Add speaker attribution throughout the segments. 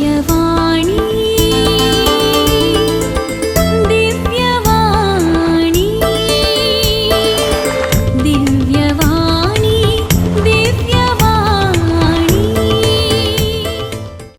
Speaker 1: दिव्यवाणी, दिव्यवाणी, दिव्यवाणी, दिव्यवाणी.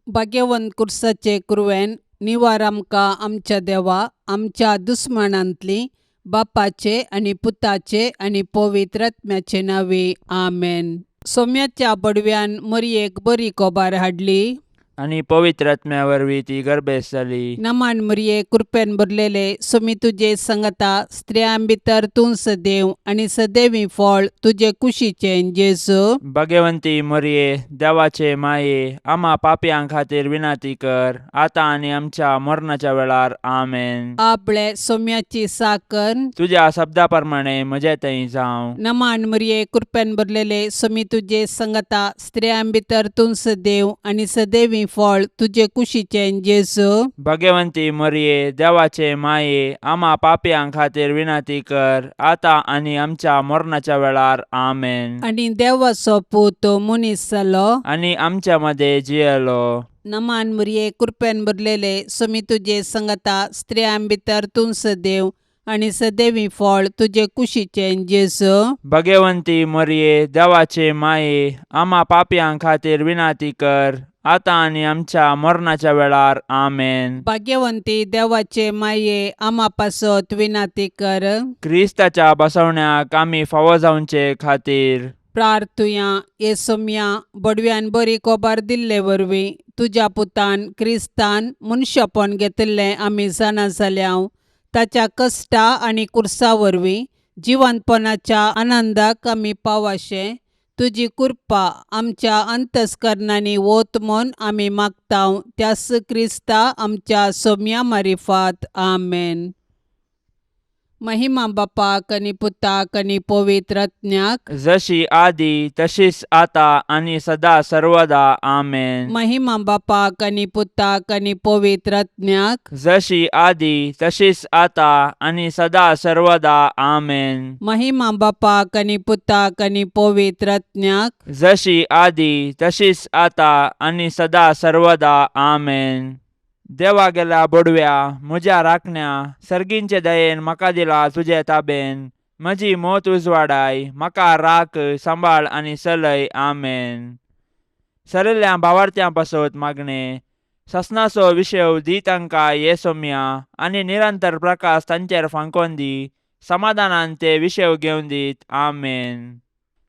Speaker 2: भाग्यवंत कुर्साचे कुरवेन निवार आमकां आमच्या देवा आमच्या दुस्मानांतली बापाचे आनी पुताचे आनी पवित्र आत्म्याचे नांवे आमेन. सोम्याच्या बडव्यान मरयेक बरी कोबार हाडली
Speaker 3: आनी पवित्र आत्म्या वरवीं ती गर्भेस्त जाली.
Speaker 2: नमान मरये, कृपेन भरलेले, सोमी तुजे संगता, स्त्रियां भितर तूं सदैव आनी सदैवी फळ तुजे कुशीचें जेजू.
Speaker 3: भगवंती मरये, देवाचे माये, आमा पापयां खातीर विनंती कर, आतां आनी आमच्या मरणाच्या वेळार. आमेन.
Speaker 2: आपले सोम्याची साकर.
Speaker 3: तुज्या शब्दा प्रमाणे म्हजे थंय जावं.
Speaker 2: नमान मरये, कृपेन भरलेले, सोमी तुजे संगता, स्त्रियां भितर तूं सदैव आनी सदैवी फळ तुजे कुशीचें जेजू.
Speaker 3: भगवंती मरये, देवाचे माये, आमा पापयां खातीर विनंती कर, आतां आनी आमच्या मरणाच्या वेळार. आमेन.
Speaker 2: आनी देवाचो पूत मनीस जालो
Speaker 3: आनी आमच्या मदें जियेलो.
Speaker 2: नमान मरये, कृपेन भरलेले, सोमी तुजे संगता, स्त्रियां भितर तूं सदैव आनी सदैवी फळ तुजे कुशीचें जेजू.
Speaker 3: भगवंती मरये, देवाचे माये, आमा पापयां खातीर विनंती कर, आतां आनी आमच्या मरणाच्या वेळार. आमेन.
Speaker 2: भाग्यवंती देवाचे माये, आमा पासत विनंती कर.
Speaker 3: क्रिस्ताच्या बसवण्याक आमी फावो जावचे खातीर
Speaker 2: प्रार्थुया. हे सोम्या, बडव्यान बरी कोबार दिल्ले वरवीं तुज्या पुतान क्रिस्तान मनशापण घेतिल्लें आमी जाणा जाल्या. ताच्या कश्टा आनी कुर्सा वरवीं जिवंतपणाच्या आनंदाक आमी पावाशें तुजी कृपा आमच्या अंतस्करणांनी वत म्हूण आमी मागता, त्यास क्रिस्ता आमच्या सोम्या मारिफात. आमेन. महिमा बापाक आनी पुताक आनी पवित्र आत्म्याक.
Speaker 3: जशी आदी तशीच आता आनी सदा सर्वदा. आमेन.
Speaker 2: महिमा बापाक आनी पुताक आनी पवित्र आत्म्याक.
Speaker 3: जशी आदी तशीच आता आनी सदा सर्वदा. आमेन.
Speaker 2: महिमा बापाक आनी पुताक आनी पवित्र आत्म्याक.
Speaker 3: जशी आदी तशीच आता आनी सदा सर्वदा. आमेन. देवा गेल्या बडव्या, म्हज्या राखण्या, सर्गींचे दयेन म्हाका दिला तुजे ताबेन. म्हजी मोत उजवाडाय, म्हाका राख, सांबाळ आनी चलय. आमेन. सरिल्ल्या भावार्थ्यां पासत मागणें. ससनाचो विशेव दी तांकां ये सोम्या आनी निरंतर प्रकाश तांचेर फांकोन दी. समाधानान ते विशेव घेवन दीत. आमेन.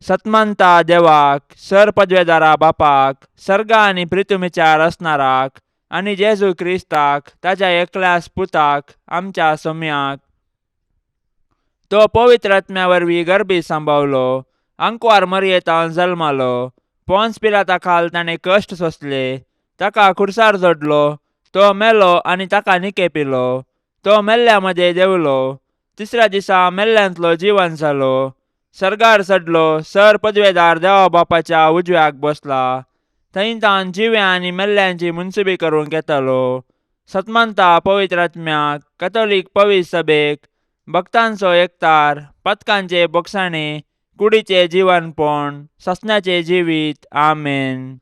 Speaker 3: सतमंता देवाक, सर पदवेदारा बापाक, सर्गा आनी प्रितुमीच्या रचणाराक आनी जेजू क्रिस्ताक ताच्या एकल्याच पुताक, आमच्या सोम्याक, तो पवित्र आत्म्या वरवीं गर्भी सांबावलो, आंकवार मरयेतान जल्मालो, पोन्स पिलाता खाल ताणें कश्ट सोंसले, ताका खुर्सार जोडलो, तो मेलो आनी ताका निकेपिलो, तो मेल्ल्या मदें देंवलो, तिसऱ्या दिसा मेल्ल्यांतलो जिवन जालो, सर्गार चडलो, सर पदवेदार देवा बापाच्या उजव्याक बसला, थंय तावन जिव्या आनी मेल्ल्यांची मुनसुबी करूंक येतालो. सतमंता पवित्र आत्म्याक, कथोलीक पवित्र सभेक, भक्तांचो एकतार, पथकांचे बोगसाणे, कुडीचे जिवनपण, ससण्याचे जिवीत. आमेन.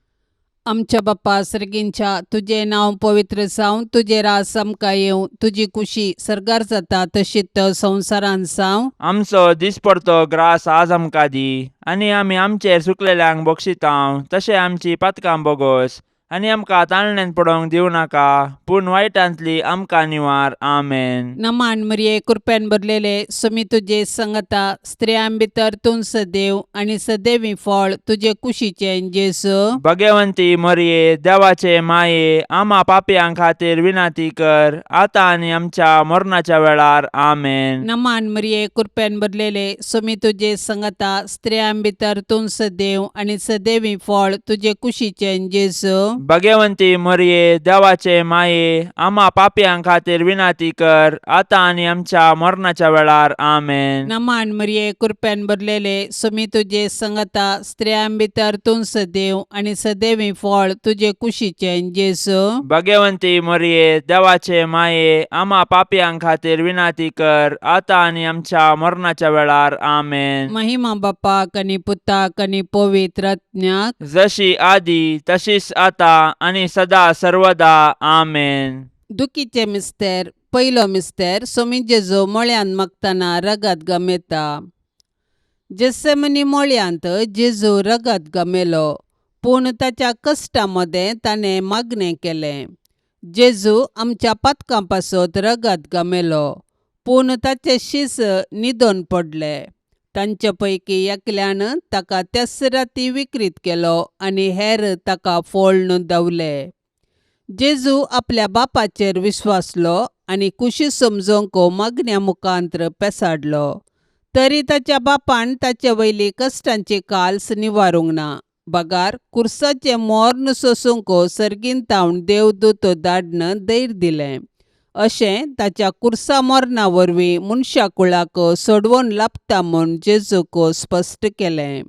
Speaker 2: आमच्या बाप्पा सर्गींच्या, तुजें नांव पवित्र जावं, तुजें राज आमकां येवं, तुजी कुशी सर्गार जाता तशीच संवसारांत जावं.
Speaker 3: आमचो दिसपडतो ग्रास आज आमकां दी आनी आमी आमचेर चुकलेल्यांक बक्षितांव तशें आमची पातकां बोगोस आनी आमकां ताळण्यांत पडोवंक दिवं नाका, पूण वायटांतली आमकां निवार. आमेन.
Speaker 2: नमान मरिये, कृपेन भरलेले, सुमी तुजे संगता, स्त्रियां भितर तूं सदैव आनी सदैवी फळ तुजे कुशीचें जेजू.
Speaker 3: भगवंती मरिये, देवाचे माये, आमा पापयां खातीर विनंती कर, आतां आनी आमच्या मरणाच्या वेळार. आमेन.
Speaker 2: नमान मरिये, कृपेन भरलेले, सुमी तुजे संगता, स्त्रियां भितर तूं सदैव आनी सदैवी फळ तुजे कुशीचें जेजू.
Speaker 3: भगवंती मरिये, देवाचे माये, आमा पापयां खातीर विनंती कर, आतां आनी आमच्या मरणाच्या वेळार. आमेन.
Speaker 2: नमान मरिये, कृपेन भरलेले, सुमी तुजे संगता, स्त्रियां भितर तूं सदैव आनी सदैवी फळ तुजे कुशीचें जेजू.
Speaker 3: भगवंती मरिये, देवाचे माये, आमा पापयां खातीर विनंती कर, आतां आनी आमच्या मरणाच्या वेळार. आमेन.
Speaker 2: महिमा बापाक आनी पुताक आनी पवित्र आत्म्याक.
Speaker 3: जशी आदी तशीच आता आतां आनी सदा सर्वदा. आमेन.
Speaker 2: दुखीचे मिस्तेर. पयलो मिस्तेर. सोमी जेजू मळ्यांत मागतना रगत गमेता. जेसेमनी मळ्यांत जेजू रगत गमेलो, पूण ताच्या कश्टा मदें ताणें मागणें केलें. जेजू आमच्या पातकां पासत रगत गमेलो, पूण ताचे शीस न्हिदोन पडले. तांचे पैकी एकल्यान ताका त्याच राती विक्रीत केलो आनी हेर ताका फोळ्ण धांवले. जेजू आपल्या बापाचेर विश्वासलो आनी कुशी समजोवंक मागण्या मुखांत्र पेसाडलो. तरी ताच्या बापान ताचे वयली कश्टांची काल्स निवारूंक ना, बगार कुर्साचें मोर्न सोसूंक सर्गीन तावन देवदूत धाडन धैर्य दिलें. अशें ताच्या कुर्सा मरणा वरवीं मनशा कुळाक सोडवण लाबता म्हूण जेजूक स्पश्ट केलें.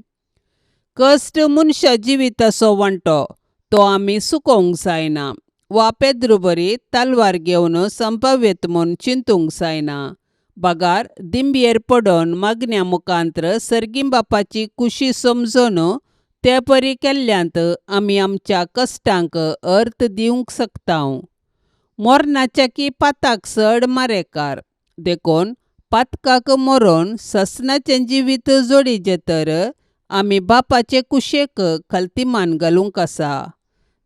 Speaker 2: कश्ट मनशा जिविताचो वांटो, तो आमी चुकोवंक जायना वा पेद्रू बरी तलवार घेवन संपाव्यत म्हूण चिंतूंक जायना, बगार दिंबयेर पडोन मागण्या मुखांत्र सर्गीं बापाची कुशी समजून ते परी केल्ल्यांत आमी आमच्या कश्टांक अर्थ दिवंक शकता. मरणाच्या की पाताक चड मारेकार, देखून पातकाक मरोन ससनाचें जिवीत जोडीचें तर आमी बापाचे कुशेक खलतीमान घालूंक आसा.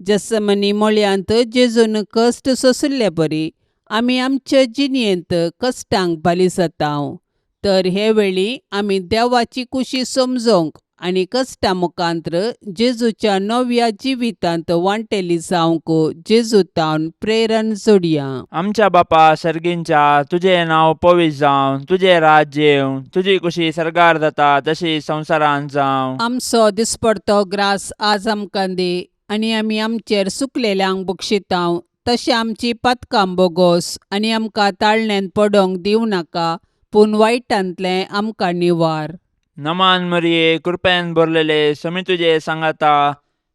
Speaker 2: जसमनी मळयांत जेजून कश्ट सोंशिल्ले बरी आमी आमचे जिणेंत कश्टांक बाली जाता. तर हे वेळी आमी देवाची कुशी समजोवंक आनी कश्टा मुखांत्र जेजूच्या नव्या जिवितांत वांटेली जावंक जेजू तावन प्रेरण जोडया.
Speaker 3: आमच्या बापा सर्गींच्या, तुजें नांव पवित्र जावं, तुजें राज्य येवं, तुजी कुशी सर्गार जाता तशी संवसारांत जावं.
Speaker 2: आमचो दिसपडतो ग्रास आज आमकां दी आनी आमी आमचेर सुकलेल्यांक बक्षितांव तशें आमची पातकां बोगोस आनी आमकां ताळण्यांत पडोंक दिवं नाका, पूण वायटांतलें आमकां निवार.
Speaker 3: नमान मरिये, कृपेन भरलेले, समी तुजे सांगाता,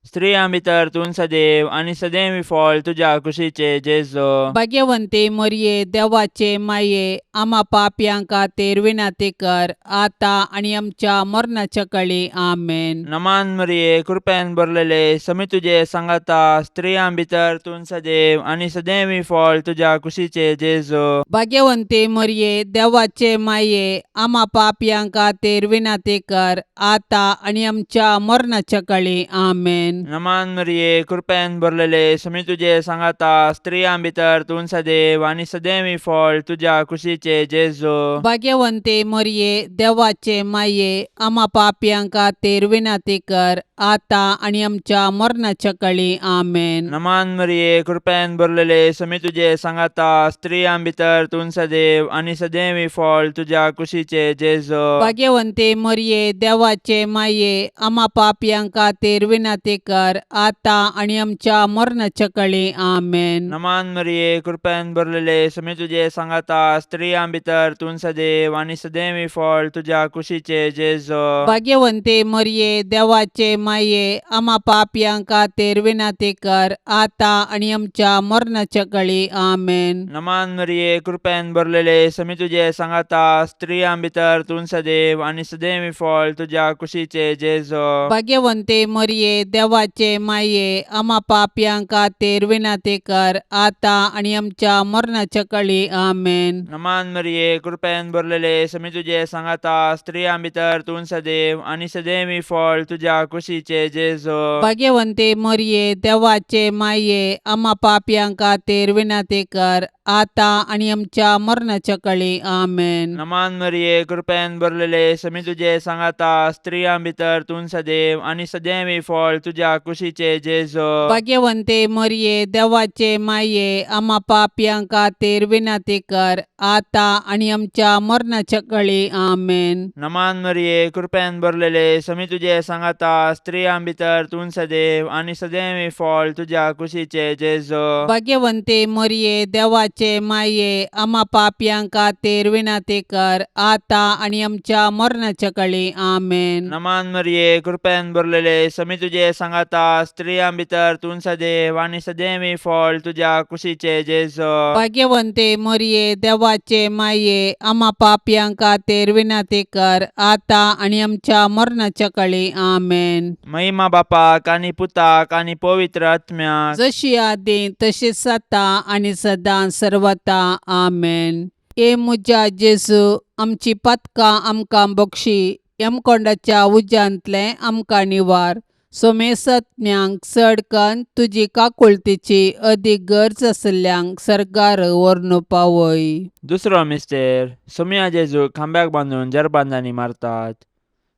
Speaker 3: स्त्रियां भितर तूं सदैव आनी सदैव फळ तुज्या कुशीचे जेजो.
Speaker 2: भाग्यवंती मरिये, देवाचे माये, आमा पापयां खातीर विनंती कर, आतां आनी आमच्या मरणाच्या कळी. आमेन.
Speaker 3: नमान मरिये, कृपेन भरलेले, समी तुजे सांगाता, स्त्रियां भितर तूं सदैव आनी सदैव फळ तुज्या कुशीचे जेजो.
Speaker 2: भाग्यवंती मरिये, देवाचे माये, आमा पापयां खातीर विनंती कर, आतां आनी आमच्या मरणाच्या कळी. आमेन.
Speaker 3: नमान मरिये, कृपेन भरलेले, समी तुजे सांगाता, स्त्रियां भितर तूं सदैव आनी सदैव फळ तुज्या कुशीचे जेजो.
Speaker 2: भाग्यवंती मरिये, देवाचे माये, आमा पापयां खातीर विनंती कर, आतां आनी आमच्या मरणाच्या कळी. आमेन.
Speaker 3: नमान मरिये, कृपेन भरलेले, समी तुजे सांगाता, स्त्रियां भितर तूं सदैव आनी सदैव फळ तुज्या कुशीचे जेजो.
Speaker 2: भाग्यवंती मरिये, देवाचे माये, आमा पापयां खातीर विनंती कर, आतां आनी आमच्या मरणाच्या कळी. आमेन.
Speaker 3: नमान मरिये, कृपेन भरलेले, समी तुजे सांगाता, स्त्रियां भितर तूं सदैव आनी सदैव फळ तुज्या कुशीचे जेजो.
Speaker 2: भाग्यवंती मरिये, देवाचे माये, आमा पापयां खातीर विनंती कर, आतां आनी आमच्या मरणाच्या कळी. आमेन.
Speaker 3: नमान मरिये, कृपेन भरलेले, समी तुजे सांगाता, स्त्रियां भितर तूं सदैव आनी सदैव फळ तुज्या कुशीचे जेजो.
Speaker 2: भाग्यवंती मरिये, देवाचे माये, आमा पापयां खातीर विनंती कर, आतां आनी आमच्या मरणाच्या कळी. आमेन.
Speaker 3: नमान मरिये, कृपेन भरलेले, समी तुजे सांगाता, स्त्रियां भितर तूं सदैव आनी सदैव फळ तुज्या कुशीचे जेजो.
Speaker 2: भाग्यवंती मरिये, देवाचे माये, आमा पापयां खातीर विनंती कर, आतां आनी आमच्या मरणाच्या कळी. आमेन.
Speaker 3: नमान मरिये, कृपेन भरलेले, समी तुजे सांगाता, स्त्रियां भितर तूं सदैव आनी सदैव फळ तुज्या कुशीचे जेजो.
Speaker 2: भाग्यवंती मरिये, देवाचे माये, आमा पापयां खातीर विनंती कर, आतां आनी आमच्या मरणाच्या कळी. आमेन.
Speaker 3: नमान मरिये, कृपेन भरलेले, समी तुजे सांगाता, स्त्रियां भितर तूं सदैव आनी सदैव फळ तुज्या कुशीचे जेजो.
Speaker 2: भाग्यवंती मरिये, देवाचे देवाचे माये आमा पापयां खातीर विनंती कर आतां आनी आमच्या मरणाच्या कळी. आमेन.
Speaker 3: नमान मरिये, कृपेन भरलेले, समी तुजे सांगाता, स्त्रियां भितर तूं सदैव आनी सदैवी फळ तुज्या कुशीचे जेजो.
Speaker 2: भाग्यवंते मोरये, देवाचे माये, आमा पापयां खातीर विनंती कर आतां आनी आमच्या मरणाच्या कळी. आमेन.
Speaker 3: महिमा बापाक आनी पुताक आनी पवित्र आत्म्याक.
Speaker 2: जशी आदी तशीच आतां आनी सदां सर्वता. आमेन. हे म्हज्या जेजू, आमची पातकां आमकां बक्षी, यमकोंडाच्या उज्यांतलें आमकां निवार, सोमेसत्म्यांक चड कन्न तुजी काकुळतीची अदीक गरज आशिल्ल्यांक सर्गार व्हरून पावय.
Speaker 3: दुसरो मिस्तेर. सोमया जेजूक खांब्याक बांदून जरबांदांनी मारतात.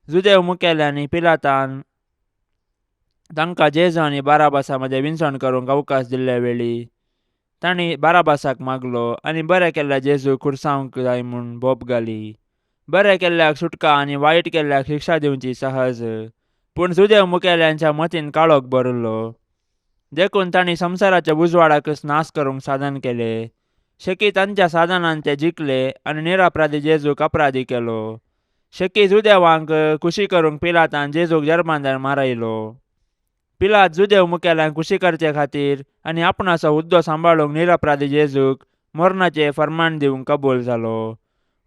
Speaker 3: जुदेव मुखेल्यांनी पिलातान तांकां जेजू आनी बाराबासा मदें विनसण करूंक अवकाश दिल्ले वेळी तांणी बाराबासाक मागलो आनी बरें केल्ल्या जेजूक खुर्सावंक जाय म्हूण बोब घाली. बरें केल्ल्याक सुटका आनी वायट केल्ल्याक शिक्षा दिवची सहज, पूण जुदेव मुखेल्यांच्या मतीन काळोख भरिल्लो, देखून तांणी संवसाराच्या उजवाडाकच नाश करूंक साधन केलें. शेकी तांच्या साधनान ते जिखले आनी निरपराधी जेजूक अपराधी केलो. शेकी जुदेवांक खुशी करूंक पिलातान जेजूक जर्मांदार मारयलो. पिलात जुदेव मुखेल्यांक खुशी करचे खातीर आनी आपणाचो हुद्दो सांबाळूंक निरपराधी जेजूक मरणाचें फर्मान दिवंक कबूल जालो.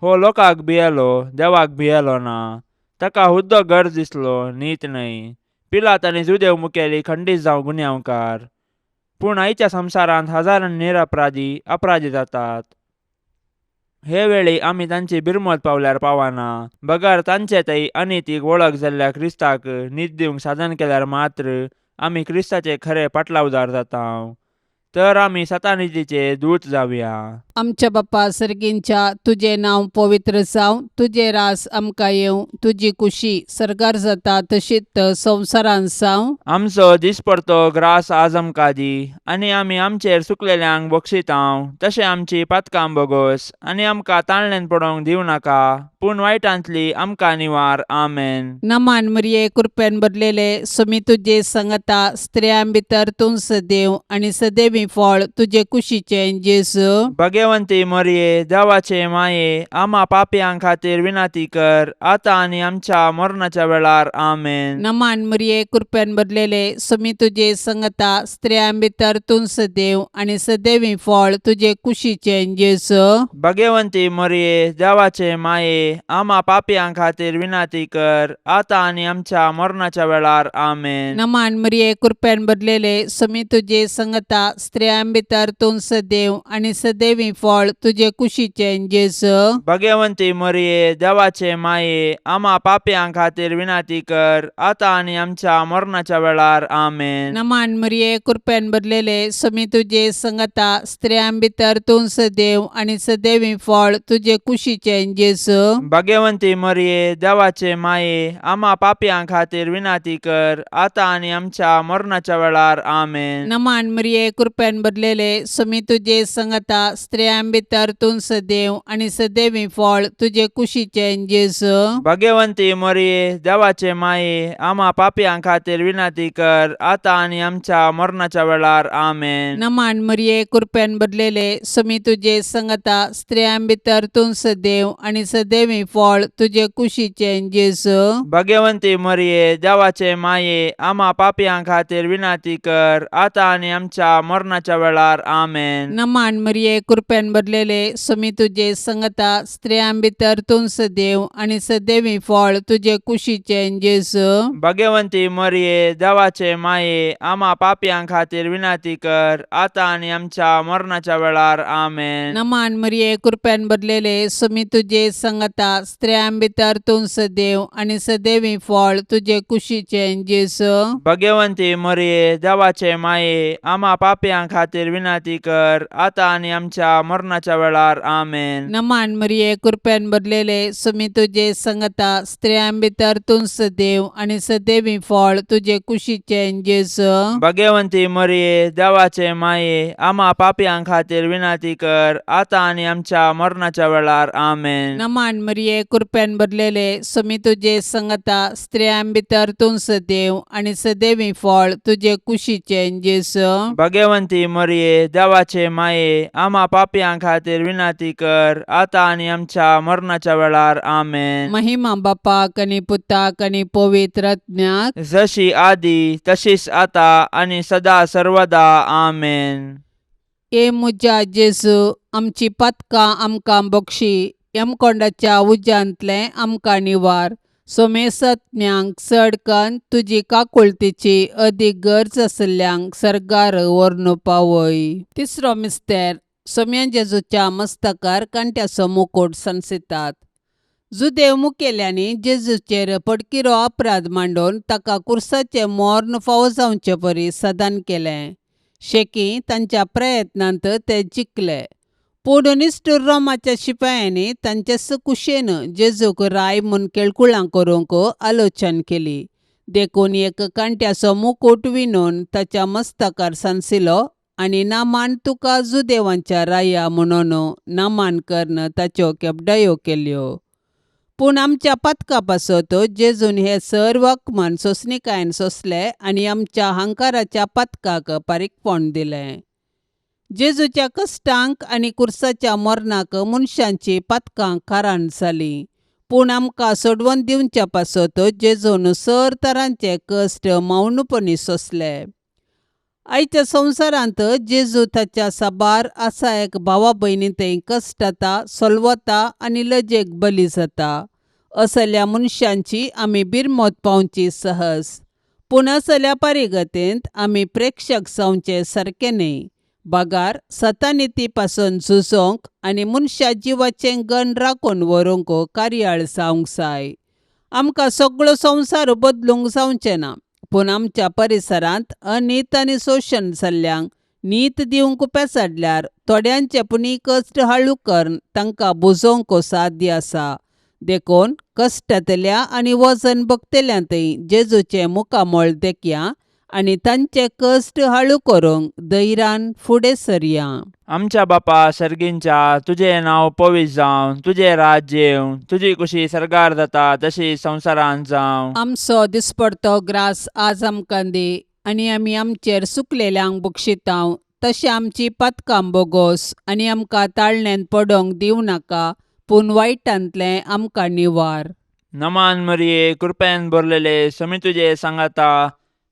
Speaker 3: हो लोकांक भियेलो, देवाक भियेलो ना. ताका हुद्दो गरज दिसलो, नीत न्हय. पिलात आनी जुदेव मुखेली खंडीत जावं गुन्यांवकार. पूण आयच्या संवसारांत हजारांनी निरपराधी अपराधी जातात. हे वेळी आमी तांची बिरमत पावल्यार पावना, बगर तांचे थंय अनितीक वळख जाल्ल्या क्रिस्ताक नीत दिवंक साधन केल्यार मात्र आमी क्रिस्ताचे खरे पाटलावदार जाता. तर आमी सतानितीचे दूत जावया.
Speaker 2: आमच्या बाप्पा सर्गींच्या, तुजें नांव पवित्र जावं, तुजें रास आमकां येवं, तुजी कुशी सर्गार जाता तशीच संवसारांत जावं.
Speaker 3: आमचो दिसपडतो ग्रास आज आमकां दी, आनी आमी आमचेर चुकलेल्यांक बक्षितांव तशें आमची पातकां बोगोस, आनी आमकां ताळणेन पडोवंक दिवं नाका, पूण वायटांतली आमकां निवार. आमेन.
Speaker 2: नमान मरिये, कृपेन भरलेले, सुमी तुजे संगता, स्त्रियां भितर तूं सदैव आनी सदैवी फळ तुजे कुशीचें जेजू.
Speaker 3: भगवंती मरिये, देवाचे माये, आमा पापयां खातीर विनंती कर आतां आनी आमच्या मरणाच्या वेळार. आमेन.
Speaker 2: नमान मरिये, कृपेन भरलेले, सुमी तुजे संगता, स्त्रियां भितर तूं सदैव आनी सदैवी फळ तुजे कुशीचें जेजू.
Speaker 3: भगवंती मरिये, देवाचे माये, आमा पापयां खातीर विनंती कर आतां आनी आमच्या मरणाच्या वेळार. आमेन.
Speaker 2: नमान मरिये, कृपेन भरलेले, सुमी तुजे संगता, स्त्रियां भितर तूं सदैव आनी सदैवी फळ तुजे कुशीचें जेजू.
Speaker 3: भगवंती मरिये, देवाचे माये, आमा पापयां खातीर विनंती कर आतां आनी आमच्या मरणाच्या वेळार. आमेन.
Speaker 2: नमान मरिये, कृपेन भरलेले, सुमी तुजे संगता, स्त्रियां भितर तूं सदैव आनी सदैवी फळ तुजे कुशीचें जेजू.
Speaker 3: भगवंती मरिये, देवाचे माये, आमा पापयां खातीर विनंती कर आतां आनी आमच्या मरणाच्या वेळार. आमेन.
Speaker 2: नमान मरिये, कृपेन भरलेले, सुमी तुजे संगता, स्त्रियां भितर तूं सदैव आनी सदैवी फळ तुजे कुशीचें जेजू.
Speaker 3: भगवंती मरिये, देवाचे माये, आमा पापयां खातीर विनंती कर आतां आनी आमच्या मरणाच्या वेळार. आमेन.
Speaker 2: नमान मरिये, कृपेन भरलेले, सुमी तुजे संगता, स्त्रियां भितर तूं सदैव आनी सदैवी फळ तुजे कुशीचें जेजू.
Speaker 3: भगवंती मरिये, देवाचे माये, आमा पापयां खातीर विनंती कर आतां आनी आमच्या मरणाच्या वेळार. आमेन.
Speaker 2: नमान मरिये, कृपेन भरलेले, सुमी तुजे संगता, स्त्रियां भितर तूं सदैव आनी सदैवी फळ तुजे कुशीचें जेजू.
Speaker 3: भगवंती मरिये, देवाचे माये, आमा पापयां खातीर विनंती कर आतां आनी आमच्या मरणाच्या वेळार. आमेन.
Speaker 2: नमान मरिये, कृपेन भरलेले, सुमी तुजे संगता, स्त्रियां भितर तूं सदैव आनी सदैवी फळ तुजे कुशीचें जेजू.
Speaker 3: भगवंती मरिये, देवाचे माये, आमा पापयां खातीर विनंती कर आतां आनी आमच्या मरणाच्या वेळार. आमेन.
Speaker 2: नमान मरिये, कृपेन भरलेले, सुमी तुजे संगता, स्त्रियां भितर तूं सदैव आनी सदैवी फळ तुजे कुशीचें जेजू.
Speaker 3: भगवंती मरिये, देवाचे माये, आमा पापयां खातीर विनंती कर आतां आनी आमच्या मरणाच्या वेळार. आमेन.
Speaker 2: नमान मरिये, कृपेन भरलेले, सुमी तुजे संगता, स्त्रियां भितर तूं सदैव आनी सदैवी फळ तुजे कुशीचें जेजू.
Speaker 3: भगवंती भाग्यवंती मरिये देवाचे माये आमा पापयां खातीर विनंती कर आतां आनी आमच्या मरणाच्या वेळार. आमेन.
Speaker 2: महिमा बापाक आनी पुताक आनी पवित्र आत्म्याक.
Speaker 3: जशी आदी तशीच आता आनी सदा सर्वदा. आमेन.
Speaker 2: ए म्हज्या जेजू, आमची पातकां आमकां बक्षी, यमकोंडाच्या उज्यांतलें आमकां निवार, सोमेसत्म्यांक चड कन्न तुजी काकुळतीची अदीक गरज आशिल्ल्यांक सर्गार व्हरून पावय. तिसरो मिस्तेर. सोम्या जेजूच्या मस्तकार कांट्याचो मुकूट सांसितात. जुदेव मुखेल्यांनी जेजूचेर पडकिरो अपराध मांडून ताका कुर्साचें मर्ण फावो जावचे परी सदान केलें. शेकी तांच्या प्रयत्नांत ते जिखले, पूण निश्ठूर रोमाच्या शिपायांनी तांचे कुशेन जेजूक राय म्हूण केळकुळां करूंक आलोचन केली. देखून एक कांट्याचो मुकूट विणून ताच्या मस्तकार सांसिलो आनी नामान तुका जुदेवांच्या राया म्हणून नामान करून ताच्यो केपडायो केल्यो. पूण आमच्या पातका पासत जेजून हे सर्व अपमान सोंसणीकायेन सोंसले आनी आमच्या हंकाराच्या पातकाक पारीकपण दिलें. जेजूच्या कश्टांक आनी कुर्साच्या मरणाक मनशांची पातकां कारण जालीं, पूण आमकां सोडवून दिवच्या पासत जेजून सर तरांचे कश्ट मौनपणी सोंसले. आयच्या संवसारांत जेजू ताच्या साबार आसा एक भावा भयणी थंय कश्टता, सोलवता आनी लजेक बली जाता. असल्या मनशांची आमी बिरमत पावची सहज, पूण असल्या परिगतेंत आमी प्रेक्षक जावचे सारकें न्हय, बगार सतानिती पासून झुजोंक आनी मनशा जिवाचें गण राखून व्हरूंक कार्याळ जावंक जाय. आमकां सगळो संवसार बदलूंक जावचें ना, पूण आमच्या परिसरांत अनीत आनी शोशण जाल्ल्यांक नीत दिवंक पेसाडल्यार थोड्यांचे पुणी कश्ट हाळू करून तांकां बुजोवंक साध्य आसा. देखून कश्टांतल्या आनी वजन भोगतल्या थंय जेजूचें मुखामळ देखया आनी तांचे कश्ट हाळू करूंक धैर्यान फुडें सरया.
Speaker 3: आमच्या बापा सर्गींच्या, तुजें नांव पवित्र जावं, तुजें राज्य येवं, तुजी कुशी सर्गार जाता तशी संवसारांत जावं.
Speaker 2: आमचो दिसपडतो ग्रास आज आमकां दी आनी आमी आमचेर सुकलेल्यांक बक्षितांव तशें आमची पातकां बोगोस आनी आमकां ताळण्यांत पडोंक दिवं नाका, पूण वायटांतलें आमकां निवार.
Speaker 3: नमान मरिये, कृपेन भरलेले, समी तुजे सांगाता,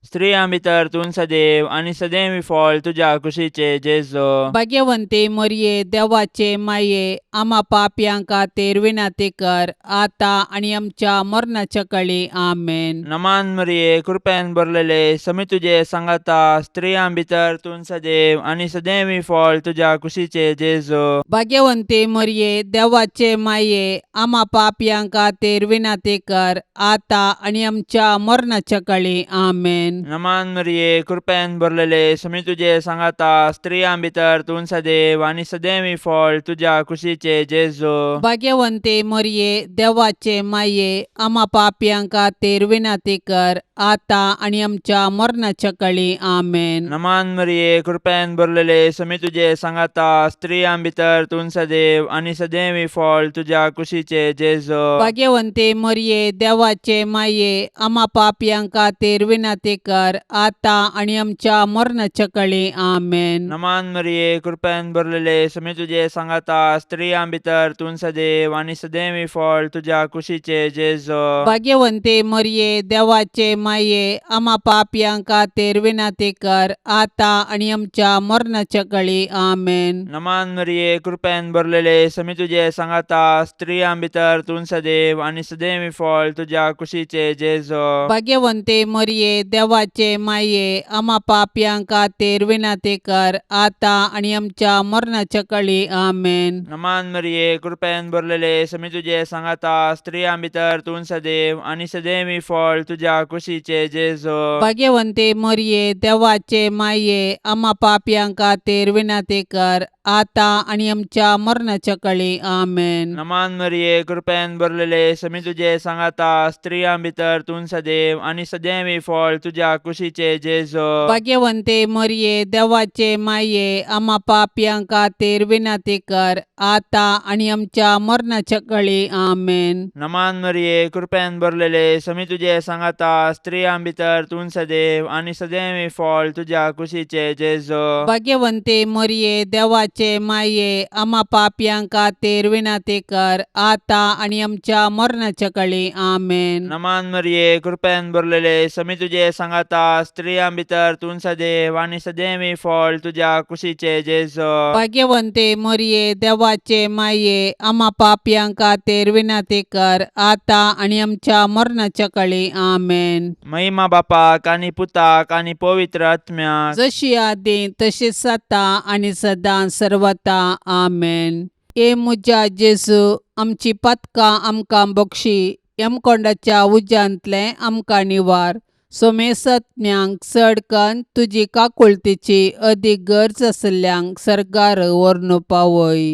Speaker 3: स्त्रियां भितर तूं सदैव आनी सदैव फळ तुज्या कुशीचे जेजो.
Speaker 2: भाग्यवंती मरिये, देवाचे माये, आमा पापयां खातीर विनंती कर आतां आनी आमच्या मरणाच्या कळी. आमेन.
Speaker 3: नमान मरिये, कृपेन भरलेले, समी तुजे सांगाता, स्त्रियां भितर तूं सदैव आनी सदैव फळ तुज्या कुशीचे जेजो.
Speaker 2: भाग्यवंती मरिये, देवाचे माये, आमा पापयां खातीर विनंती कर आतां आनी आमच्या मरणाच्या कळी. आमेन.
Speaker 3: नमान मरिये, कृपेन भरलेले, समी तुजे सांगाता, स्त्रियां भितर तूं सदैव आनी सदैव फळ तुज्या कुशीचे जेजो.
Speaker 2: भाग्यवंती मरिये, देवाचे माये, आमा पापयां खातीर विनंती कर आतां आनी आमच्या मरणाच्या कळी. आमेन.
Speaker 3: नमान मरिये, कृपेन भरलेले, समी तुजे सांगाता, स्त्रियां भितर तूं सदैव आनी सदैव फळ तुज्या कुशीचे जेजो.
Speaker 2: भाग्यवंती मरिये, देवाचे माये, आमा पापयां खातीर विनंती कर आतां आनी आमच्या मरणाच्या कळी. आमेन.
Speaker 3: नमान मरिये, कृपेन भरलेले, समी तुजे सांगाता, स्त्रियां भितर तूं सदैव आनी सदैव फळ तुज्या कुशीचे जेजो.
Speaker 2: भाग्यवंती मरिये, देवाचे माये, आमा पापयां खातीर विनंती कर आतां आनी आमच्या मरणाच्या कळी. आमेन.
Speaker 3: नमान मरिये, कृपेन भरलेले, समी तुजे सांगाता, स्त्रियां भितर तूं सदैव आनी सदैव फळ तुज्या कुशीचे जेजो.
Speaker 2: भाग्यवंती मरिये, देवाचे माये, आमा पापयां खातीर विनंती कर आतां आनी आमच्या मरणाच्या कळी. आमेन.
Speaker 3: नमान मरिये, कृपेन भरलेले, समी तुजे सांगाता, स्त्रियां भितर तूं सदैव आनी सदैव फळ तुज्या कुशीचे जेजो.
Speaker 2: भाग्यवंती मरिये, देवाचे माये, आमा पापयां खातीर विनंती कर आतां आनी आमच्या मरणाच्या कळी. आमेन.
Speaker 3: नमान मरिये, कृपेन भरलेले, समी तुजे सांगाता, स्त्रियां भितर तूं सदैव आनी सदैव फळ तुज्या तुज्या कुशीचे जेजो.
Speaker 2: भाग्यवंते मरये, देवाचे माये, आमा पापयां खातीर विनंती कर, आतां आनी आमच्या मरणाच्या कळी. आमेन.
Speaker 3: नमान मरिये, कृपेन भरलेले, समी तुजे सांगाता, स्त्रियां भितर तूं सदैव आनी सदैव फळ तुज्या कुशीचे जेजो.
Speaker 2: भाग्यवंते मरये, देवाचे माये, आमा पापयां खातीर विनंती कर, आतां आनी आमच्या मरणाच्या कळी. आमेन.
Speaker 3: नमान मरिये, कृपेन भरलेले, समी तुजे सांगाता, स्त्रियां भितर तूं सदैव आनी सदैव फळ तुज्या कुशीचे जेजो.
Speaker 2: भाग्यवंते मरिये, देवाचे माये, आमा पापयां खातीर विनंती कर, आतां आनी आमच्या मरणाच्या कळी. आमेन.
Speaker 3: महिमा बापाक आनी पुताक आनी पवित्र आत्म्याक.
Speaker 2: जशी आदी तशीच आतां आनी सदां सर्वता. आमेन. ए म्हज्या जेजू, आमची पातकां आमकां बक्षी, यमकोंडाच्या उज्यांतलें आमकां निवार, सोमेसत्म्यांक चड कन्न तुजी काकुळतीची अदीक गरज आशिल्ल्यांक सर्गार व्हरून पावय.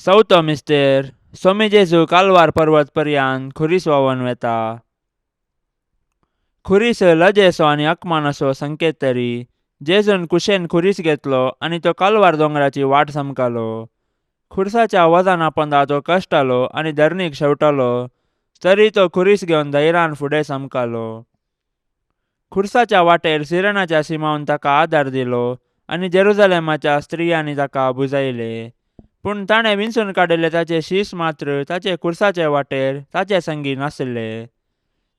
Speaker 3: चवथो मिस्तेर. सोमी जेजू कालवार पर्वत पर्यान खुरीस व्हांवन वेता. खुरीस लजेचो आनी अकमानाचो संकेत तरी जेजून कुशेन खुरीस घेतलो आनी तो कालवार दोंगराची वाट समकालो. खुरसाच्या वजना पोंदा तो कश्टालो आनी धरणीक शेवटालो, तरी तो खुरीस घेवन धैर्यान फुडें समकालो. खुरसाच्या वाटेर सिरणाच्या सिमावन ताका आदार दिलो आनी जेरुजलेमाच्या स्त्रियांनी ताका बुजायले. पूण ताणें विंचून काडिल्ले ताचे शीस मात्र ताचे खुरसाचे वाटेर ताचे संगी नासले.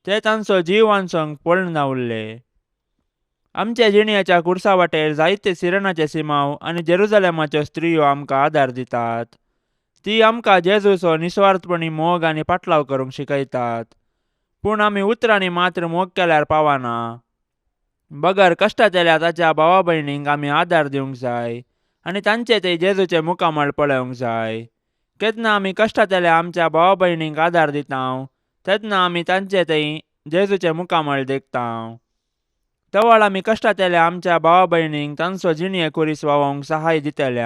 Speaker 3: ते तांचो जीव वांचोवंक पळून उरले. आमच्या जिणयाच्या खुरसा वाटेर जायते सिरणाचे सिमाव आनी जेरुजलेमाच्यो स्त्रियो आमकां आदार दितात. ती आमकां जेजूचो निस्वार्थपणी मोग आनी पाटलाव करूंक शिकयतात. पूण आमी उतरांनी मात्र मोग केल्यार पावना, बगर कश्टांतल्या ताच्या भावा भयणींक आमी आदार दिवंक जाय आनी तांचे ते जेजूचे मुखामळ पळोवंक जाय. केन्ना आमी कश्टांतल्या आमच्या भावा भयणींक आदार दिता तेन्ना आमी तांचे थंय जेजूचे मुखामळ देखता. तवळ आमी कश्टांतल्या आमच्या भावा भयणींक तांचो जिणये खुरीस व्हांवोवंक सहाय दितले.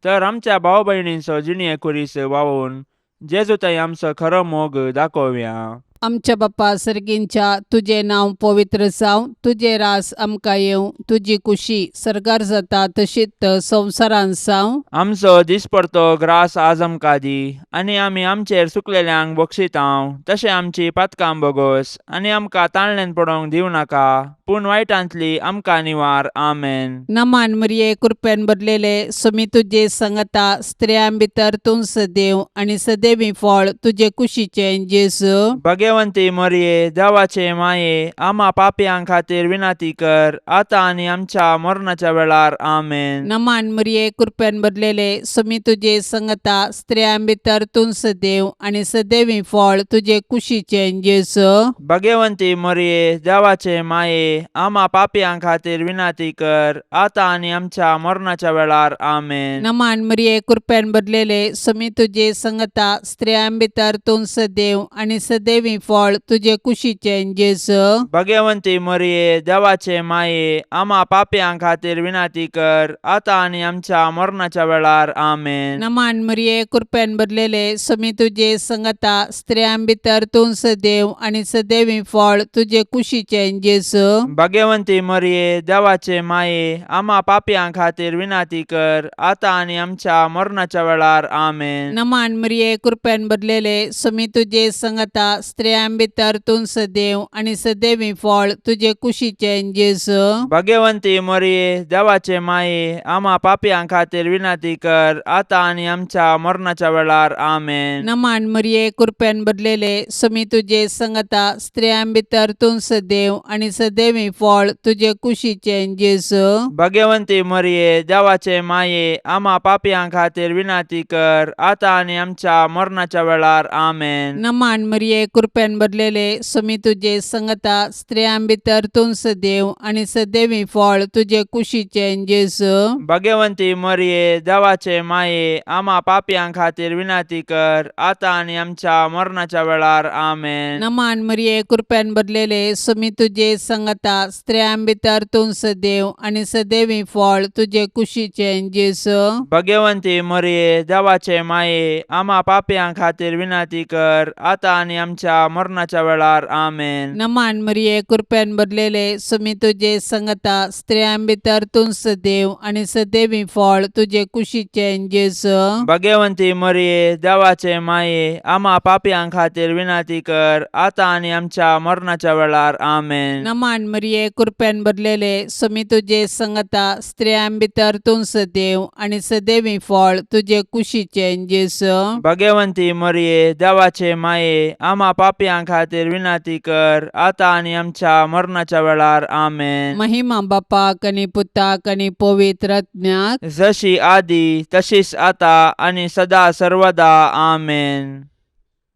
Speaker 3: तर आमच्या भाव भयणींचो जिणये खुरीस व्हांवोवन जेजू थंय आमचो खरो मोग दाखोवया.
Speaker 2: आमच्या बाप्पा सर्गींच्या, तुजें नांव पवित्र जावं, तुजें रास आमकां येवं, तुजी कुशी सर्गार जाता तशीच संवसारांत जावं.
Speaker 3: आमचो दिसपडतो ग्रास आज आमकां दी आनी आमी आमचेर सुकलेल्यांक बक्षितांव तशें आमची पातकां बोगोस आनी आमकां ताळण्यान पडोवंक दिवं नाका, पूण वायटांतली आमकां निवार. आमेन.
Speaker 2: नमान मरिये, कृपेन भरलेले, सुमी तुजे संगता, स्त्रियां भितर तूं सदैव आनी सदैवी फळ तुजे कुशीचें जेजू.
Speaker 3: भगवंती मरिये, देवाचे माये, आमा पापयां खातीर विनंती कर, आतां आनी आमच्या मरणाच्या वेळार. आमेन.
Speaker 2: नमान मरिये, कृपेन भरलेले, सुमी तुजे संगता, स्त्रियां भितर तूं सदैव आनी सदैवी फळ तुजे कुशीचें जेजू.
Speaker 3: भगवंती मरिये, देवाचे माये, आमा पापयां खातीर विनंती कर, आतां आनी आमच्या मरणाच्या वेळार. आमेन.
Speaker 2: नमान मरिये, कृपेन भरलेले, सुमी तुजे संगता, स्त्रियां भितर तूं सदैव आनी सदैवी फळ तुजे कुशीचें जेजू.
Speaker 3: भगवंती मरिये, देवाचे माये, आमा पापयां खातीर विनंती कर, आतां आनी आमच्या मरणाच्या वेळार. आमेन.
Speaker 2: नमान मरिये, कृपेन भरलेले, सुमी तुजे संगता, स्त्रियां भितर तूं सदैव आनी सदैवी फळ तुजे कुशीचें जेजू.
Speaker 3: भगवंती मरिये, देवाचे माये, आमा पापयां खातीर विनंती कर, आतां आनी आमच्या मरणाच्या वेळार. आमेन.
Speaker 2: नमान मरिये, कृपेन भरलेले, सुमी तुजे संगता, स्त्रियां भितर तूं सदैव आनी सदैवी फळ तुजे कुशीचें जेजू.
Speaker 3: भगवंती मरिये, देवाचे माये, आमा पापयां खातीर विनंती कर, आतां आनी आमच्या मरणाच्या वेळार. आमेन.
Speaker 2: नमान मरिये, कृपेन भरलेले, सुमी तुजे संगता, स्त्रियां भितर तूं सदैव आनी सदैवी फळ तुजे कुशीचें जेजू.
Speaker 3: भगवंती मरिये, देवाचे माये, आमा पापयां खातीर विनंती कर, आतां आनी आमच्या मरणाच्या वेळार. आमेन.
Speaker 2: नमान मरिये, कृपेन भरलेले, सुमी तुजे संगता, स्त्रियां भितर तूं सदैव आनी सदैवी फळ तुजे कुशीचें जेजू.
Speaker 3: भगवंती मरिये, देवाचे माये, आमा पापयां खातीर विनंती कर, आतां आनी आमच्या मरणाच्या वेळार. आमेन.
Speaker 2: नमान मरिये, कृपेन भरलेले, सुमी तुजे संगता, स्त्रियां भितर तूं सदैव आनी सदैवी फळ तुजे कुशीचें जेजू.
Speaker 3: भगवंती मरिये, देवाचे माये, आमा पापयां खातीर विनंती कर, आतां आनी आमच्या आमच्या मरणाच्या वेळार. आमेन.
Speaker 2: नमान मरिये, कृपेन भरलेले, सुमी तुजे संगता, स्त्रियां भितर तूं सदैव आनी सदैवी फळ तुजे कुशीचें जेजू.
Speaker 3: भगवंती मरिये, देवाचे माये, आमा पापयां खातीर विनंती कर, आतां आनी आमच्या मरणाच्या वेळार. आमेन.
Speaker 2: नमान मरिये, कृपेन भरलेले, सुमी तुजे संगता, स्त्रियां भितर तूं सदैव आनी सदैवी फळ तुजे कुशीचें जेजू.
Speaker 3: भगवंती मरिये, देवाचे माये, आमा पापयां खातीर विनंती कर, आतां आनी आमच्या मरणाच्या वेळार. आमेन.
Speaker 2: महिमा बापाक आनी पुताक आनी पवित्र आत्म्याक.
Speaker 3: जशी आदी तशीच आता आनी सदा सर्वदा. आमेन.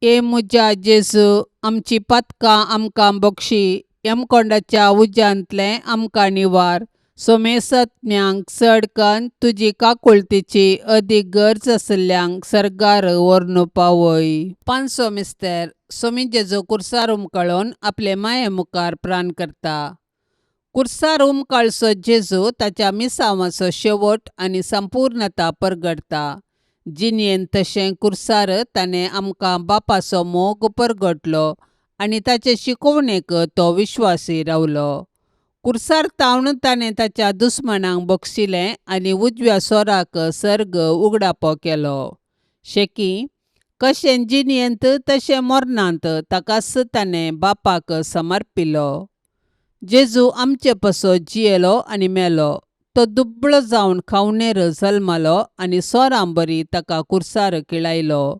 Speaker 2: ए म्हज्या जेजू, आमची पातकां आमकां बक्षी, यमकोंडाच्या उज्यांतलें आमकां निवार, सोमेसत्म्यांक चड कन्न तुजी काकुळतीची अदीक गरज आशिल्ल्यांक सर्गार व्हरून पावय. पांचसो मिस्तर. सोमी जेजू कुर्सार उमकळून आपले माये मुखार प्राण करता. कुर्सार उमकाळचो जेजू ताच्या मिसांवाचो शेवट आनी संपूर्णता परगटता. जिणेंत तशें कुर्सार ताणें आमकां बापाचो मोग परगटलो आनी ताचे शिकोवणेक तो विश्वासी रावलो. कुर्सार तावन ताणें ताच्या दुस्मानांक बक्षिलें आनी उजव्या सोराक सर्ग उगडापो केलो. शेकी कशें जिणेंत तशें मरणांत ताकाच ताणें बापाक समर्पिलो. जेजू आमचे पासत जियेलो आनी मेलो. तो दुबळो जावन खावणेर जल्मलो आनी सोरां बरी ताका कुर्सार किळायलो.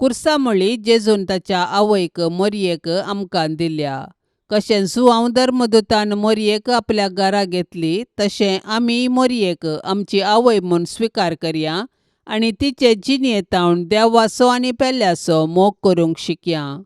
Speaker 2: कुर्सा म्हळी जेजून ताच्या आवयक मोरयेक आमकां दिल्या. कशें जुआंव धर्मदूतान मोरयेक आपल्या घरा घेतली तशें आमी मोरयेक आमची आवय म्हूण स्विकार करया आनी तिचे जिणेंत देवाचो आनी पेल्याचो मोग करूंक शिकया.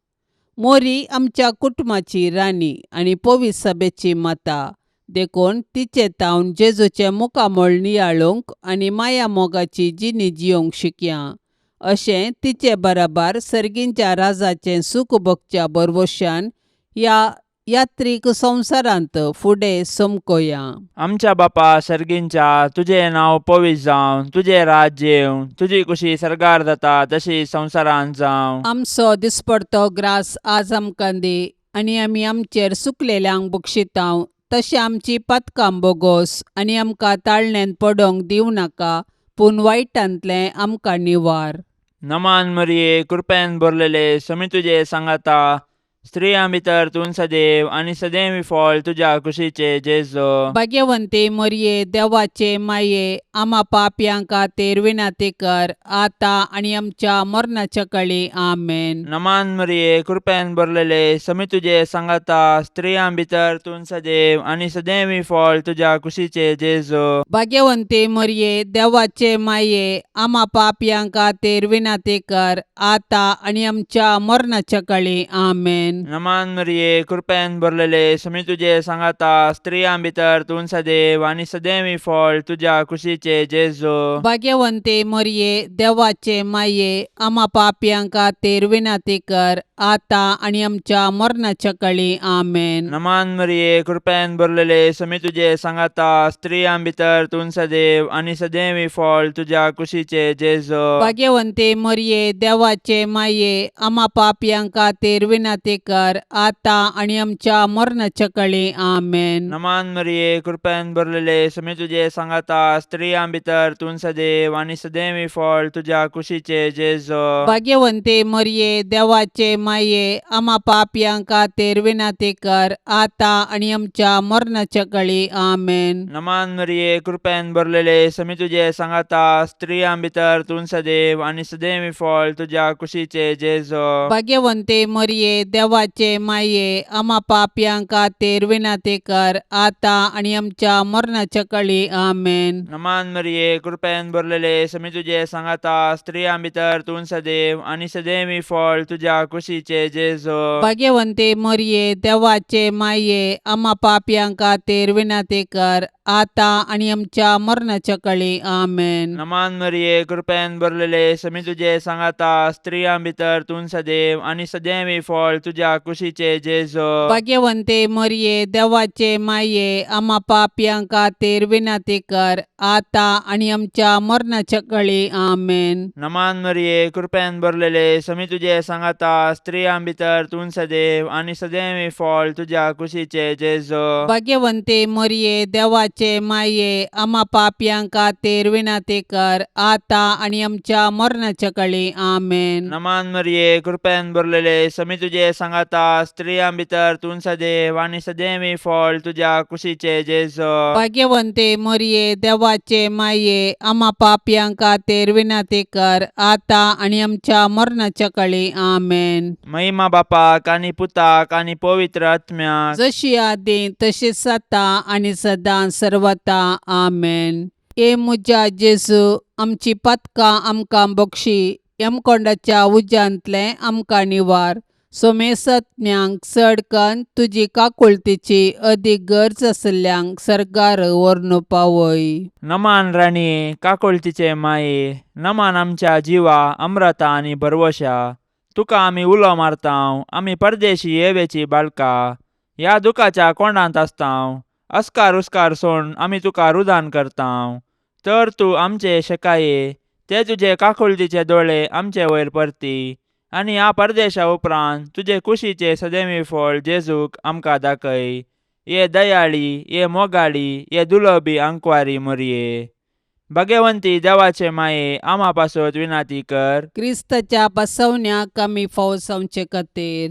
Speaker 2: मोरी आमच्या कुटुंबाची राणी आनी पवित्र सभेची माता, देखून तिचे तावन जेजूचें मुखामळ नियाळूंक आनी माया मोगाची जिणी जियोंक शिकया. अशें तिचे बराबर सर्गींच्या राजाचें सूख भोगच्या भरवशान ह्या यात्रीक संवसारांत फुडें समकोया.
Speaker 3: आमच्या बापा सर्गींच्या, तुजें नांव पवित्र जावं, तुजें राज्य येवं, तुजी कुशी सर्गार जाता तशी संवसारांत जावं.
Speaker 2: आमचो दिसपडतो ग्रास आज आमकां दी आनी आमी आमचेर सुकलेल्यांक बक्षितांव तशें आमची पातकां बोगोस आनी आमकां ताळण्यांत पडोंक दिवं नाका, पूण वायटांतलें आमकां निवार.
Speaker 3: नमान मरिये, कृपेन भरलेले, समी तुजे सांगाता, स्त्रियां भितर तूं सदैव आनी सदैव फळ तुज्या कुशीचे जेजू.
Speaker 2: भाग्यवंती मरिये, देवाचे माये, आमा पापयां खातीर विनंती कर, आतां आनी आमच्या मरणाच्या कळी. आमेन.
Speaker 3: नमान मरिये, कृपेन भरलेले, समी तुजे सांगाता, स्त्रियां भितर तूं सदैव आनी सदैव फळ तुज्या कुशीचे जेजू.
Speaker 2: भाग्यवंती मरिये, देवाचे माये, आमा पापयां खातीर विनंती कर, आतां आनी आमच्या मरणाच्या कळी. आमेन.
Speaker 3: नमान मरिये, कृपेन भरलेले, समी तुजे सांगाता, स्त्रियां भितर तूं सदैव आनी सदैव फळ तुज्या कुशीचे जेजू.
Speaker 2: भाग्यवंती मरिये, देवाचे माये, आमा पापयां खातीर विनंती कर, आतां आनी आमच्या मरणाच्या कळी. आमेन.
Speaker 3: नमान मरिये, कृपेन भरलेले, समी तुजे सांगाता, स्त्रियां भितर तूं सदैव आनी सदैव फळ तुज्या कुशीचे जेजू.
Speaker 2: भाग्यवंती मरिये, देवाचे माये, आमा पापयां खातीर विनंती कर, आतां आनी आमच्या मरणाच्या कळी. आमेन.
Speaker 3: नमान मरिये, कृपेन भरलेले, समी तुजे सांगाता, स्त्रियां भितर तूं सदैव आनी सदैव फळ तुज्या कुशीचे जेजू.
Speaker 2: भाग्यवंती मरिये, देवाचे माये, आमा पापयां खातीर विनंती कर, आतां आनी आमच्या मरणाच्या कळी. आमेन.
Speaker 3: नमान मरिये, कृपेन भरलेले, समी तुजे सांगाता, स्त्रियां भितर तूं सदैव आनी सदैव फळ तुज्या कुशीचे जेजू.
Speaker 2: भाग्यवंती मरिये, देवाचे माये, आमा पापयां खातीर विनंती कर, आतां आनी आमच्या मरणाच्या कळी. आमेन.
Speaker 3: नमान मरिये, कृपेन भरलेले, समी तुजे सांगाता, स्त्रियां भितर तूं सदैव आनी सदैव फळ तुज्या कुशीचे जेजू.
Speaker 2: भाग्यवंती मरिये, देवाचे माये, आमा पापयां खातीर विनंती कर, आतां आनी आमच्या मरणाच्या कळी. आमेन.
Speaker 3: नमान मरिये, कृपेन भरलेले, समी तुजे सांगाता, स्त्रियां भितर तूं सदैव आनी सदैव फळ तुज्या तुज्या कुशीचे जेजो.
Speaker 2: भाग्यवंते मरये, देवाचे माये, आमा पापयां खातीर विनंती कर, आतां आनी आमच्या मरणाच्या कळी. आमेन.
Speaker 3: नमान मरिये, कृपेन भरलेले, समी तुजे सांगाता, स्त्रियां भितर तूं सदैव आनी सदैव फळ तुज्या कुशीचे जेजो.
Speaker 2: भाग्यवंते मरये, देवाचे माये, आमा पापयां खातीर विनंती कर, आतां आनी आमच्या मरणाच्या कळी. आमेन.
Speaker 3: नमान मरिये, कृपेन भरलेले, समी तुजे सांगाता, स्त्रियां भितर तूं सदैव आनी सदैव फळ तुज्या कुशीचे जेजो.
Speaker 2: भाग्यवंते मरये, देवाचे माये, आमा पापयां खातीर विनंती कर, आतां आनी आमच्या मरणाच्या कळी. आमेन.
Speaker 3: महिमा बापाक आनी पुताक आनी पवित्र आत्म्याक.
Speaker 2: जशी आदी तशीच आतां आनी सदां सर्वता. आमेन. ए म्हज्या जेजू, आमची पातकां आमकां बक्षी, यमकोंडाच्या उज्यांतलें आमकां निवार, सोमेसत्म्यांक चड कन्न तुजी काकुळतीची अदीक गरज आशिल्ल्यांक सर्गार व्हरून पावय.
Speaker 3: नमान राणये, काकुळतीचे माये, नमान आमच्या जिवा अम्रता आनी भरवशा, तुका आमी उलो मारतांव, आमी परदेशी येवेची बाळका ह्या दुखाच्या कोंडांत आसतांव, अस्कार उस्कार सोड आमी तुका रुदान करतांव, तर तूं आमचे शेकाये ते तुजे काकुळतीचे दोळे आमचे वयर परती आनी ह्या परदेशा उपरांत तुजे कुशीचे सदैवी फळ जेजूक आमकां दाखय. ये दयाळी, ये मोगाळी, ये दुलबी आंकवारी मोरये, भगवंती देवाचे माये, आमा पासत विनाती कर.
Speaker 2: क्रिस्ताच्या बसवण्याक आमी फावो जावचे खातीर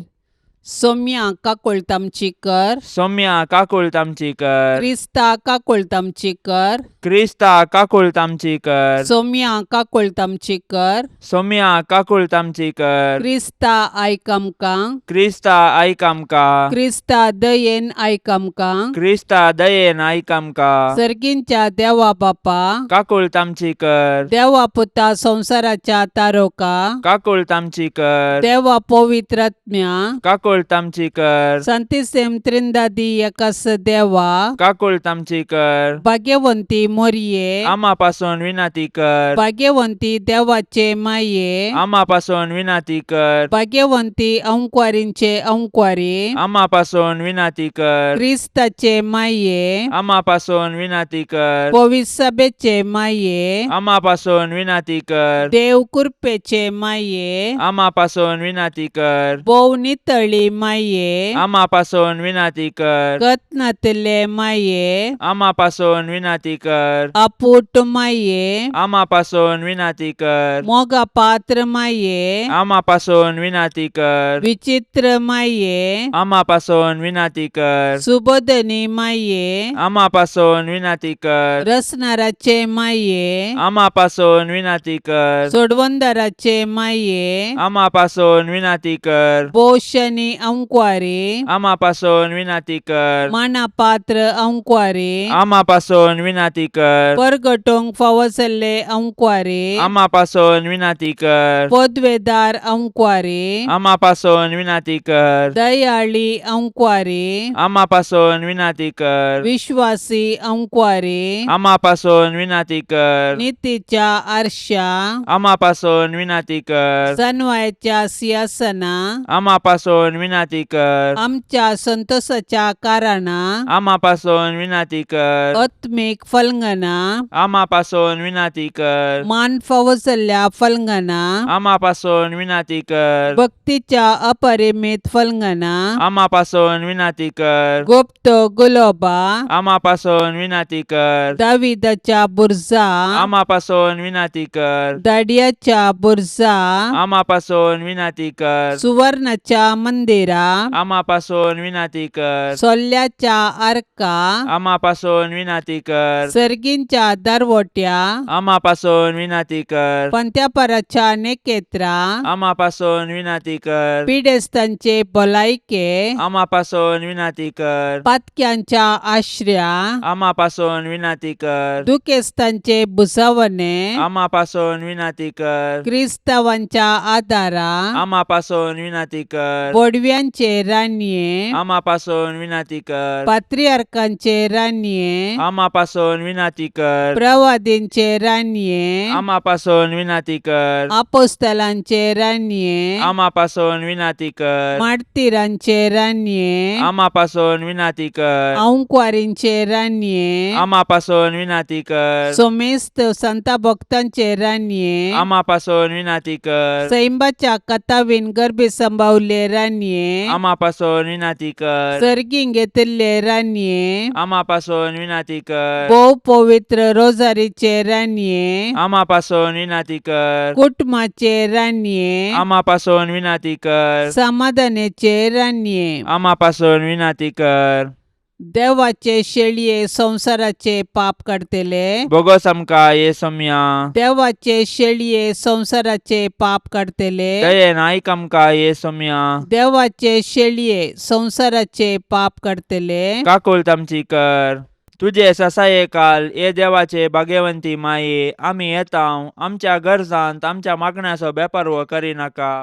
Speaker 2: सोम्या काकुळट आमची कर.
Speaker 3: सौम्या काकुळट आमची कर.
Speaker 2: क्रिस्ता काकुळट आमची कर.
Speaker 3: क्रिस्ता काकुळट आमची कर.
Speaker 2: सोम्या काकुळट आमची कर.
Speaker 3: सौम्या काकुळट आमची कर.
Speaker 2: क्रिस्ता आयक आमकां.
Speaker 3: क्रिस्ता आयक आमकां.
Speaker 2: क्रिस्ता दयेन आयक आमकां.
Speaker 3: क्रिस्ता दयेन आयक आमकां.
Speaker 2: सर्गींच्या देवा बापा,
Speaker 3: काकुळट आमची कर.
Speaker 2: देवा पुता संवसाराच्या तारोका,
Speaker 3: काकुळट आमची कर.
Speaker 2: देवा पवित्रात्म्या,
Speaker 3: काकुळट आमची कर.
Speaker 2: संतिसेम त्रिंदादी एकास देवा,
Speaker 3: काकुळट आमची कर.
Speaker 2: भाग्यवंती मोरये,
Speaker 3: आमा पासून विनंती कर.
Speaker 2: भाग्यवंती देवाचे माये,
Speaker 3: आमा पासून विनंती कर.
Speaker 2: भाग्यवंती अंकवारींचे अंकवारी,
Speaker 3: आमा पासून विनंती कर.
Speaker 2: क्रिस्ताचे माये,
Speaker 3: आमा पासून विनंती कर.
Speaker 2: पविसभेचे माये,
Speaker 3: आमा पासून विनंती कर.
Speaker 2: देव कृपेचे माये,
Speaker 3: आमा पासून विनंती कर.
Speaker 2: भोव नितळी माये,
Speaker 3: आमा पासून विनंती कर.
Speaker 2: कत्नातले माये,
Speaker 3: आमा पासून विनंती कर.
Speaker 2: अपूट माये,
Speaker 3: आमा पासून विनंती कर.
Speaker 2: मोगा पात्र माये,
Speaker 3: आमा पासून विनंती कर.
Speaker 2: विचित्र माये,
Speaker 3: आमा पासून विनंती कर.
Speaker 2: सुबोधनी माये,
Speaker 3: आमा पासून विनंती कर.
Speaker 2: रसनाराचे माये,
Speaker 3: आमा पासून विनंती कर.
Speaker 2: सोडवंदाराचे माये,
Speaker 3: आमा पासून विनंती कर.
Speaker 2: पोशनी अंकवारी,
Speaker 3: आमा पासून विनंती कर.
Speaker 2: मानापात्र अंकवारी,
Speaker 3: आमा पासून विनंती कर.
Speaker 2: परगटोंक फावो जाल्ले अंकवारी,
Speaker 3: आमा पासून विनंती कर.
Speaker 2: पदवेदार अंकवारी,
Speaker 3: आमा पासून विनंती कर.
Speaker 2: दयाळी अंकवारी,
Speaker 3: आमा पासून विनंती कर.
Speaker 2: विश्वासी अंकवारी,
Speaker 3: आमा पासून विनंती कर.
Speaker 2: नितीच्या आरशा,
Speaker 3: आमा पासून विनंती कर.
Speaker 2: सनवायच्या सिंहासना,
Speaker 3: आमा पासून विनंती कर.
Speaker 2: आमच्या संतोषाच्या कारणा,
Speaker 3: आमा पासून विनंती कर.
Speaker 2: आत्मीक फलंगना,
Speaker 3: आमा पासून विनंती कर.
Speaker 2: मान फावो जाल्ल्या फलंगना,
Speaker 3: आमा पासून विनंती कर.
Speaker 2: भक्तीच्या अपरिमित फलंगना,
Speaker 3: आमा पासून विनंती कर.
Speaker 2: गुप्त गुलोबा,
Speaker 3: आमा पासून विनंती कर.
Speaker 2: दाविदाच्या बुर्जा,
Speaker 3: आमा पासून विनंती कर.
Speaker 2: दाडियाच्या बुर्जा,
Speaker 3: आमा पासून विनंती कर.
Speaker 2: सुवर्णाच्या मंदिरा,
Speaker 3: आमा पासून विनंती कर.
Speaker 2: सोल्ल्याच्या आर्का,
Speaker 3: आमा पासून विनंती कर.
Speaker 2: सर्गींच्या दरवट्या,
Speaker 3: आमा पासून विनंती कर.
Speaker 2: पंत्यापराच्या नेकेत्रा,
Speaker 3: आमा पासून विनंती कर.
Speaker 2: पिडेस्तांचे भलायके,
Speaker 3: आमा पासून विनंती कर.
Speaker 2: पातक्यांच्या आश्र्या,
Speaker 3: आमा पासून विनंती कर.
Speaker 2: दुखेस्तांचे भुजावणे,
Speaker 3: आमा पासून विनंती कर.
Speaker 2: क्रिस्तावांच्या आदारा,
Speaker 3: आमा पासून विनंती कर.
Speaker 2: बोडव्या बडव्यांचे रानये,
Speaker 3: आमा पासून विनाती कर.
Speaker 2: पात्रियार्कांचे रानये,
Speaker 3: आमा पासून विनाती कर.
Speaker 2: प्रवादींचे रानये,
Speaker 3: आमा पासून विनाती कर.
Speaker 2: आपोस्तलांचे रानये,
Speaker 3: आमा पासून विनाती कर.
Speaker 2: मार्तीरांचे रानये,
Speaker 3: आमा पासून विनाती कर.
Speaker 2: आंकवारींचे रानये,
Speaker 3: आमा पासून विनाती कर.
Speaker 2: सोमेस्त संता भक्तांचे रानये,
Speaker 3: आमा पासून विनाती कर.
Speaker 2: सैंबाच्या कथावीन गर्भी संभावले रानये,
Speaker 3: आमा पासून विनाती कर.
Speaker 2: सर्गीं घेतिल्ले रानये,
Speaker 3: आमा पासून विनाती कर.
Speaker 2: भोव पवित्र रोजारीचे रानये,
Speaker 3: आमा पासून विनाती कर.
Speaker 2: कुटुंबाचे रानये,
Speaker 3: आमा पासून विनाती कर.
Speaker 2: समाधानाचे रानये.
Speaker 3: आमा पासून विनाती कर.
Speaker 2: देवाचे शेळये संवसाराचे पाप काडतले,
Speaker 3: बोगोस आमकां ये सोम्या.
Speaker 2: देवाचे शेळये संवसाराचे पाप काडतले,
Speaker 3: दयेन आयक आमकां ये सोम्या.
Speaker 2: देवाचे शेळये संवसाराचे पाप काडतले,
Speaker 3: काकुळट आमची कर. तुजे ससाये काल ये देवाचे भाग्यवंती माये, आमी येताव आमच्या गरजांत आमच्या मागण्याचो बेपारवो करिनाका,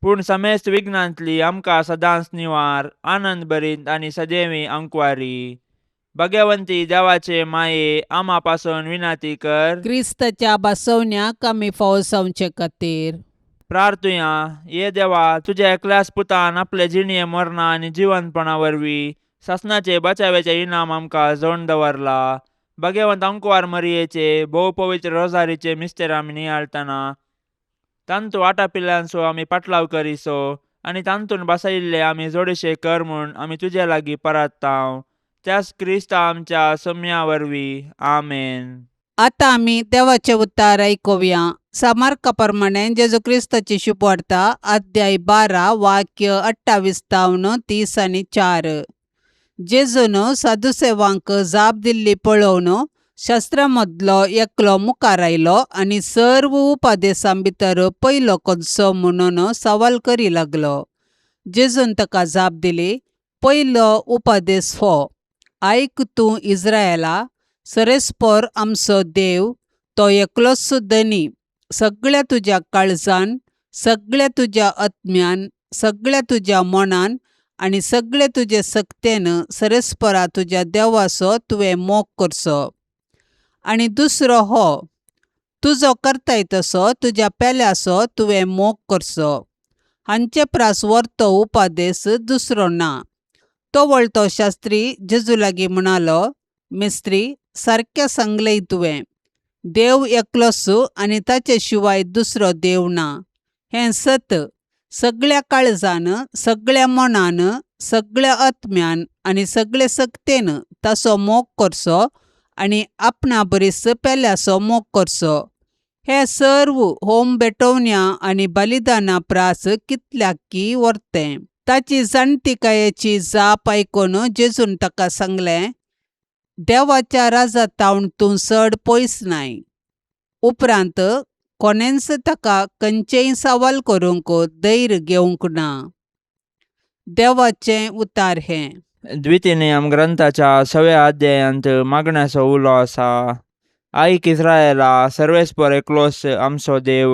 Speaker 3: पूण समेस्त विघ्नांतली आमकां सदांच निवार, आनंद भरीत आनी सदैवी अंकवारी. भाग्यवंती देवाचे माये, आमा पासून विनाती कर.
Speaker 2: क्रिस्ताच्या बसवण्याक आमी फावो जावचे खातीर.
Speaker 3: प्रार्थुया. ये देवा, तुज्या एकल्याच पुतान आपले जिणये मरणा आनी जिवंतपणा वरवीं सासणाचे बचाव्याचे इनाम आमकां जोडून दवरला. भाग्यवंत अंकवार मरियेचे भोव पवित्र रोजारीचे मिस्तेर आमी नियाळतना तांतू आटापिल्ल्यांचो आमी पाटलाव करिसो आनी तांतून बसयिल्ले आमी जोडशे कर म्हूण आमी तुजे लागीं परात्तांव, त्याच क्रिस्ता आमच्या सम्या वरवीं. आमेन.
Speaker 2: आतां आमी देवाचें उतार आयकुया. सामार्का प्रमाणे जेजू क्रिस्ताची शुभवार्ता, अध्याय 12, वाक्य 28 तावन 30 आनी 4. जेजून साधुसेवांक जाप दिल्ली पळोवन शास्त्रा मदलो एकलो मुखार आयलो आनी सर्व उपदेसां भितर पयलो कोनसो म्हणून सवाल करी लागलो. जेजून ताका जाप दिली, पयलो उपदेस हो, आयक तूं इस्रायला, सरेस्पर आमचो देव तो एकलोच धनी. सगळ्या तुज्या काळजान, सगळ्या तुज्या आत्म्यान, सगळ्या तुज्या मनान आनी सगळे तुजे सक्तेन सरेस्परा तुज्या देवाचो तुवें मोग करचो. आनी दुसरो हो, तुजो करताय तसो तुज्या पेल्याचो तुवें मोग करचो. हांचे प्रास व्हरतो उपादेस दुसरो ना. तो वळतो शास्त्री जेजू लागीं म्हणालो, मिस्त्री, सारकें सांगलें तुवें, देव एकलोच आनी ताचे शिवाय दुसरो देव ना. हें सत सगळ्या काळजान, सगळ्या मनान, सगळ्या आत्म्यान आनी सगळे सक्तेन ताचो मोग करचो आनी आपणा बरीच पेल्याचो मोग करचो. हे सर्व होम भेटोवण्या आनी बलिदाना प्रास कितल्याकी व्हरतें. ताची जाणतिकायेची जाप आयकून जेजून ताका सांगलें, देवाच्या राजा तावन तूं चड पयस नाय. उपरांत कोणेंच ताका खंयचेय सवाल करूंक धैर्य घेवंक ना. देवाचें उतार हें.
Speaker 3: द्वितीय नियम ग्रंथाच्या सव्या अध्यायांत मागण्याचो उलो आसा. आयक इस्रायला, सर्वेस्पर एकलोच आमचो देव.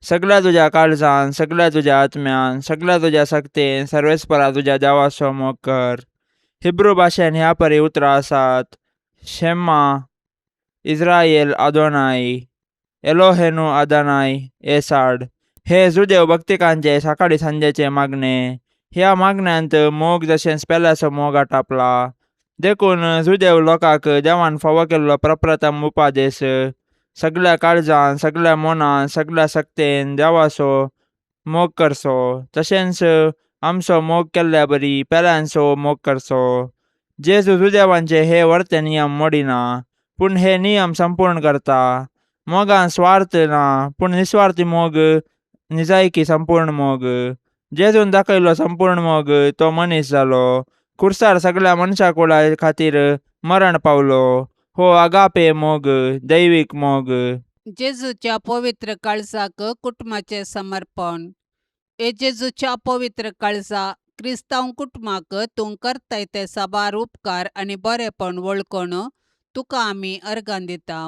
Speaker 3: सगळ्या तुज्या काळजान, सगळ्या तुज्या आत्म्यान, सगळ्या तुज्या सक्तेन सर्वेस्परा तुज्या देवाचो मोग कर. हिब्रू भाशेन ह्या परी उतरां आसात, शेम्मा इस्रायल आदोनाय एलोहेनु आदनाय एसाड. हे जुदेव भक्तिकांचे सकाळी सांजेचे मागणे. ह्या मागण्यांत मोग जशेंच पेल्याचो मोग आटापला. देखून जुदेव लोकांक देवान फावो केल्लो प्रप्रथम उपादेस सगळ्या काळजान, सगळ्या मनान, सगळ्या सक्तेन देवाचो मोग करचो, तशेंच आमचो मोग केल्ल्या बरी पेल्यांचो मोग करचो. जेजू जुदेवांचे हे वर्ते नियम मोडिना, पूण हे नियम संपूर्ण करता. मोगान स्वार्थ ना, पूण निस्वार्थी मोग निजायकी संपूर्ण मोग. जेजून दाखयलो संपूर्ण मोग, तो मनीस जालो, खुर्सार सगळ्या मनशा कुळा खातीर मरण पावलो. हो आगापे मोग, दैवीक मोग.
Speaker 2: जेजूच्या पवित्र काळजाक कुटुंबाचें समर्पण. हे जेजूच्या पवित्र काळजा, क्रिस्तांव कुटुंबाक तूं करताय ते साबार उपकार आनी बरेपण वळखून तुका आमी अर्गां दिता.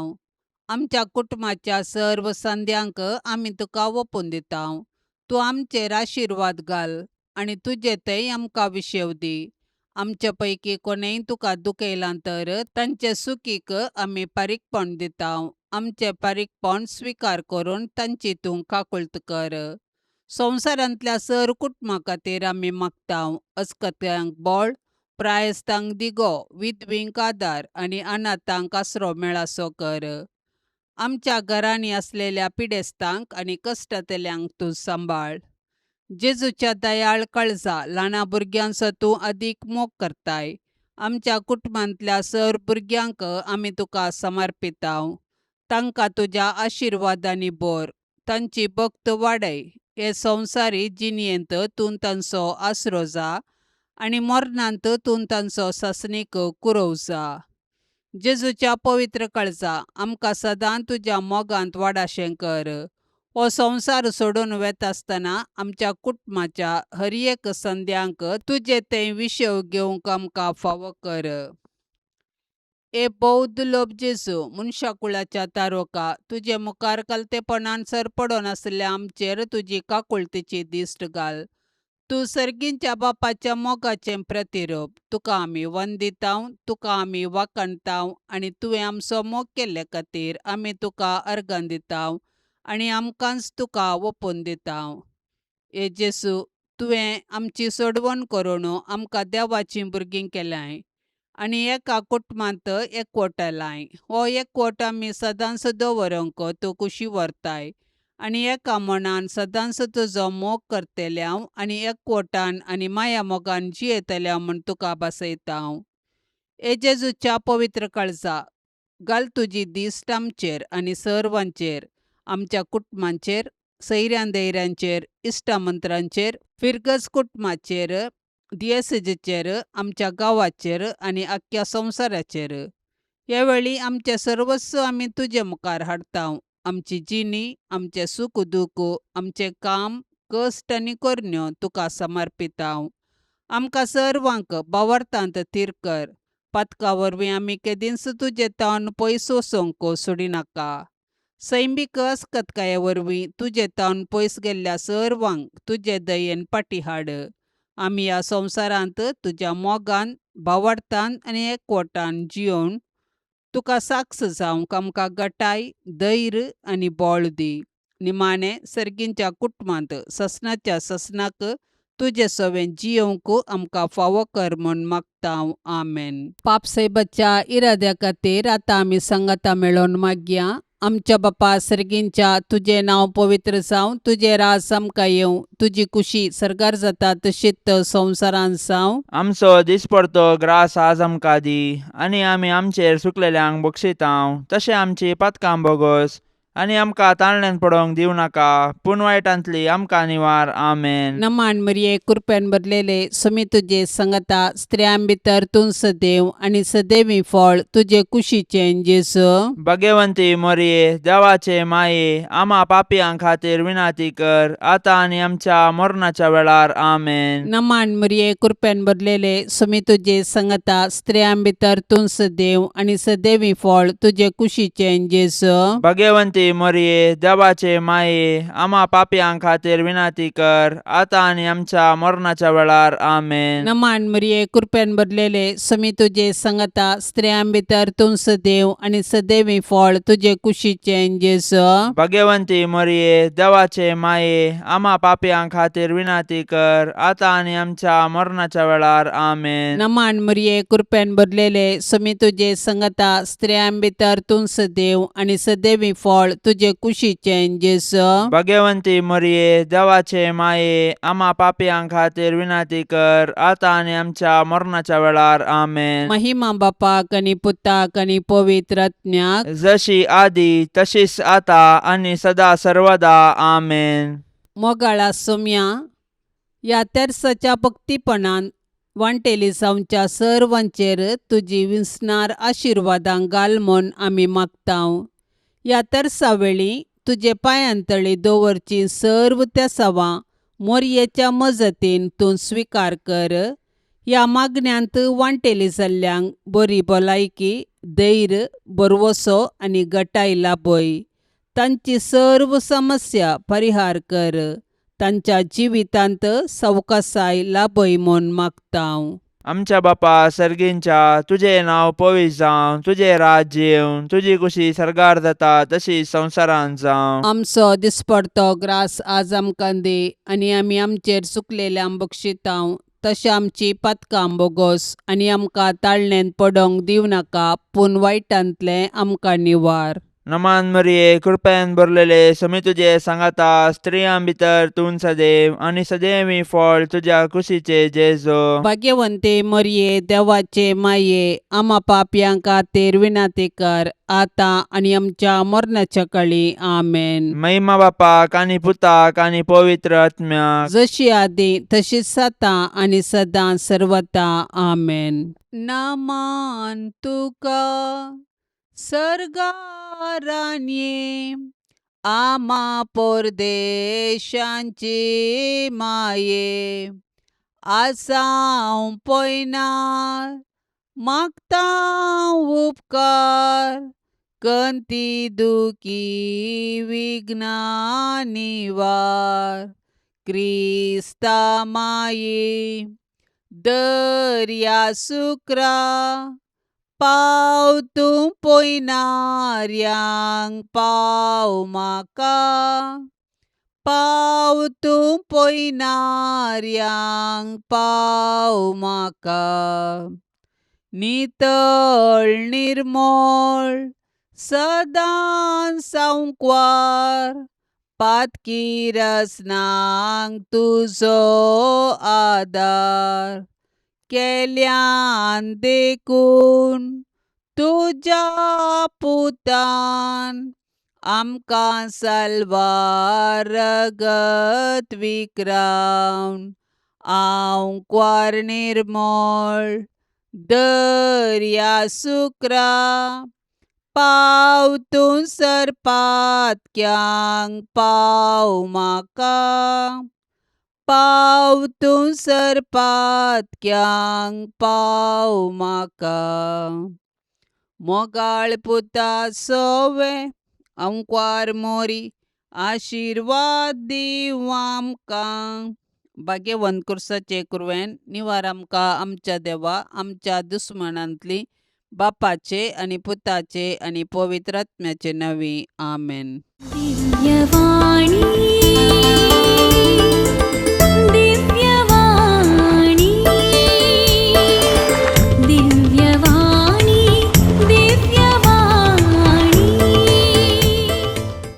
Speaker 2: आमच्या कुटुंबाच्या सर्व संद्यांक आमी तुका ओपून दिता. तूं आमचेर आशिर्वाद घाल. आनी तुजे थंय आमकां विशेव दी. आमचे पैकी कोणेय तुका दुखयलां तर तांचे सुखीक आमी फारीकपण दिता. आमचें फारीकपण स्विकार करून तांची तूं काकुळट कर. संवसारांतल्या सर कुटुंबा खातीर आमी मागता. अस्कत्यांक बळ, प्रायस्तांक दिगो, विधवींक आदार आनी अनाथांक आसरो मेळासो कर. आमच्या घरांनी आसलेल्या पिडेस्तांक आनी कश्टांतल्यांक तूं सांबाळ. जेजूच्या दयाळ काळजा ल्हाना भुरग्यांचो तूं अदीक मोग करताय. आमच्या कुटुंबांतल्या सर भुरग्यांक आमी तुका समर्पिताव. तांकां तुज्या आशिर्वादांनी भर, तांची भक्त वाडय. हे संवसारी जिणेंत तूं तांचो आसरो जा आनी मरणांत तूं तांचो सासणीक कुरोव जा. जेजूच्या पवित्र काळजा आमकां सदां तुज्या मोगांत वाडाशें कर. हो संवसार सोडून वेता आसतना आमच्या कुटुंबाच्या हर एक संद्यांक तुजे थंय विशेव घेवंक आमकां फावो कर. हे भोव दुर्लभ जेजू, मनशाकुळाच्या तारोका, तुजे मुखार कलतेपणान सरपडून आशिल्ल्या आमचेर तुजी काकुळतीची दिश्ट घाल. तूं सर्गींच्या बापाच्या मोगाचें प्रतिरूप. तुका आमी वंदिताव, तुका आमी वाखाणताव आनी तुवें आमचो मोग केल्ले खातीर आमी तुका अर्गां दिताव आनी आमकांच तुका ओंपून दिताव. हे जेजू, तुवें आमची सोडवण करून आमकां देवाचीं भुरगीं केल्यांय आनी एका कुटुंबांत एकवटलाय. हो एकवट आमी सदांच दवरूंक तूं कुशी व्हरताय आनी एका मनान सदांच तुजो मोग करतल्यांव आनी एकवटान आनी माया मोगान जियेतल्यांव म्हूण तुका भासयता. हे जेजूच्या पवित्र काळजा, घाल तुजी दिश्ट आमचेर आनी सर्वांचेर, आमच्या कुटुंबांचेर, सैऱ्यां दैऱ्यांचेर, इश्टामंत्रांचेर, फिरगज कुटुंबाचेर, दियेसेजीचेर, आमच्या गांवाचेर आनी आख्ख्या संवसाराचेर. ह्या वेळी आमचें सर्वस्व आमी तुजे मुखार हाडटा. आमची जिणी, आमचें सूख दूख, आमचें काम, कश्ट आनी करण्यो तुका समर्पिताव. आमकां सर्वांक भावार्थांत थीर कर. पातका वरवीं आमी केदींच तुजे तावन पयस वचोंक सोडिनाका. सैमीक अस्कतकाये वरवीं तुजे तावन पयस गेल्ल्या सर्वांक तुजे दयेन फाटीं हाड. आमी ह्या संवसारांत तुज्या मोगान, भावार्थान आनी एकवटान जियोवन तुका साक्ष जावंक आमकां गटाय, धैर्य आनी बळ दी. निमाणें सर्गींच्या कुटुंबांत ससनाच्या ससनाक तुजे सवें जियोवंक आमकां फावो कर म्हूण मागता. आमेन. पाप सायबाच्या इराद्या खातीर आतां आमी सांगाता मेळोवन मागया. आमच्या बापा सर्गींच्या, तुजें नांव पवित्र जावं, तुजें राज आमकां येवं, तुजी कुशी सर्गार जाता तशीच संवसारांत जावं.
Speaker 3: आमचो दिसपडतो ग्रास आज आमकां दी आनी आमी आमचेर सुकलेल्यांक बक्षितांव तशें आमची पातकां बोगोस आनी आमकां ताळण्यान पडोवंक दिवं नाका पूण वायटांतली आमकां निवार. आमेन.
Speaker 2: नमान मरिये, कृपेन भरलेले, सुमी तुजे संगता, स्त्रियां भितर तूं सदैव आनी सदैवी फळ तुजे कुशीचें जेजू.
Speaker 3: भगवंती मोरये, देवाचे माये, आमा पापयां खातीर विनाती कर आतां आनी आमच्या मरणाच्या वेळार. आमेन.
Speaker 2: नमान मरिये, कृपेन भरलेले, सुमी तुजे संगता, स्त्रियां भितर तूं सदैव आनी सदैवी फळ तुजे कुशीचें जेजू.
Speaker 3: भगवंती मोरये, देवाचे माये, आमा पापयां खातीर विनाती कर आतां आनी आमच्या मरणाच्या वेळार. आमेन.
Speaker 2: नमान मरिये, कृपेन भरलेले, सुमी तुजे संगता, स्त्रियां भितर तूं सदैव आनी सदैवी फळ तुजे कुशीचें जेजू.
Speaker 3: भगवंती मोरये, देवाचे माये, आमा पापयां खातीर विनाती कर आतां आनी आमच्या मरणाच्या वेळार. आमेन.
Speaker 2: नमान मरिये, कृपेन भरलेले, सुमी तुजे संगता, स्त्रियां भितर तूं सदैव आनी सदैवी फळ तुजे कुशीचें जेजू.
Speaker 3: भगवंती मोरये, देवाचे माये, आमा पापयां खातीर विनाती कर आतां आनी आमच्या मरणाच्या वेळार. आमेन.
Speaker 2: महिमा बापाक आनी पुताक आनी पवित्र आत्म्याक,
Speaker 3: जशी आदी तशीच आता आनी सदा सर्वदा. आमेन.
Speaker 2: मोगाळा सोम्या, ह्या तेर्साच्या भक्तीपणान वांटेली जावच्या सर्वांचेर तुजी विसणार आशिर्वादां घाल म्हूण आमी मागतांव. ह्या तेर्सा वेळी तुजे पांयांतळी दवरची सर्व तेसावां मोरयेच्या मजतीन तूं स्विकार कर. ह्या मागण्यांत वांटेली जाल्ल्यांक बरी भलायकी, धैर्य, भरवसो आनी गटाय लाभय. तांची सर्व समस्या परिहार कर. तांच्या जिवितांत सवकासाय लाभय म्हूण मागता.
Speaker 3: आमच्या बापा सर्गींच्या, तुजें नांव पवित्र जावं, तुजें राज्य येवं, तुजी कुशी सर्गार जाता तशी संवसारांत जावं.
Speaker 2: आमचो दिसपडतो ग्रास आज आमकां दी आनी आमी आमचेर चुकलेल्यांक बक्षितांव तशें आमची पातकां बोगोस आनी आमकां ताळणेंत पडोंक दिवं नाका पूण वायटांतलें आमकां निवार.
Speaker 3: नमान मरिये, कृपेन भरलेले, समी तुजे सांगाता, स्त्रियां भितर तूं सदैव आनी सदैवी फळ तुज्या कुशीचे जेजो.
Speaker 2: भाग्यवंते मरये, देवाचे माये, आमा पापयां खातीर विनाती कर आतां आनी आमच्या मरणाच्या काळी. आमेन.
Speaker 3: महिमा बापाक आनी पुताक आनी पवित्र आत्म्याक,
Speaker 2: जशी आदी तशीच आतां आनी सदां सर्वता. आमेन. नामान तुका सर्गारानये, आमा परदेशांची माये, आसाव पयना मागता उपकार, कंती दुखी विघ्ना निवार, क्रिस्ता माये दर्या सुक्रा, पाव तूं पयनाऱ्यांक पाव म्हाका, पाव तूं पयनाऱ्यांक पाव म्हाका, नितळ निर्मळ सदां सांकवार, पातकी रसनांक तुजो आदार, केल्यान देखून तुज्या पुतान आमकां साल्वार रगत विक्रावन, आंकवार निर्मळ दर्या सुक्रा, पाव तूं सरपातक्यांक पाव म्हाका, पाव तूं सरपातक्यांक पाव म्हाका, मोगाळ पुता सोवे अंकवार मोरी आशिर्वाद दीव आमकां. भाग्यवंत कुर्साचे कुरवेन निवार आमकां आमच्या देवा आमच्या दुस्मनांतली, बापाचे आनी पुताचे आनी पवित्र आत्म्याचे नांवी. आमेन.
Speaker 1: दिव्यवाणी.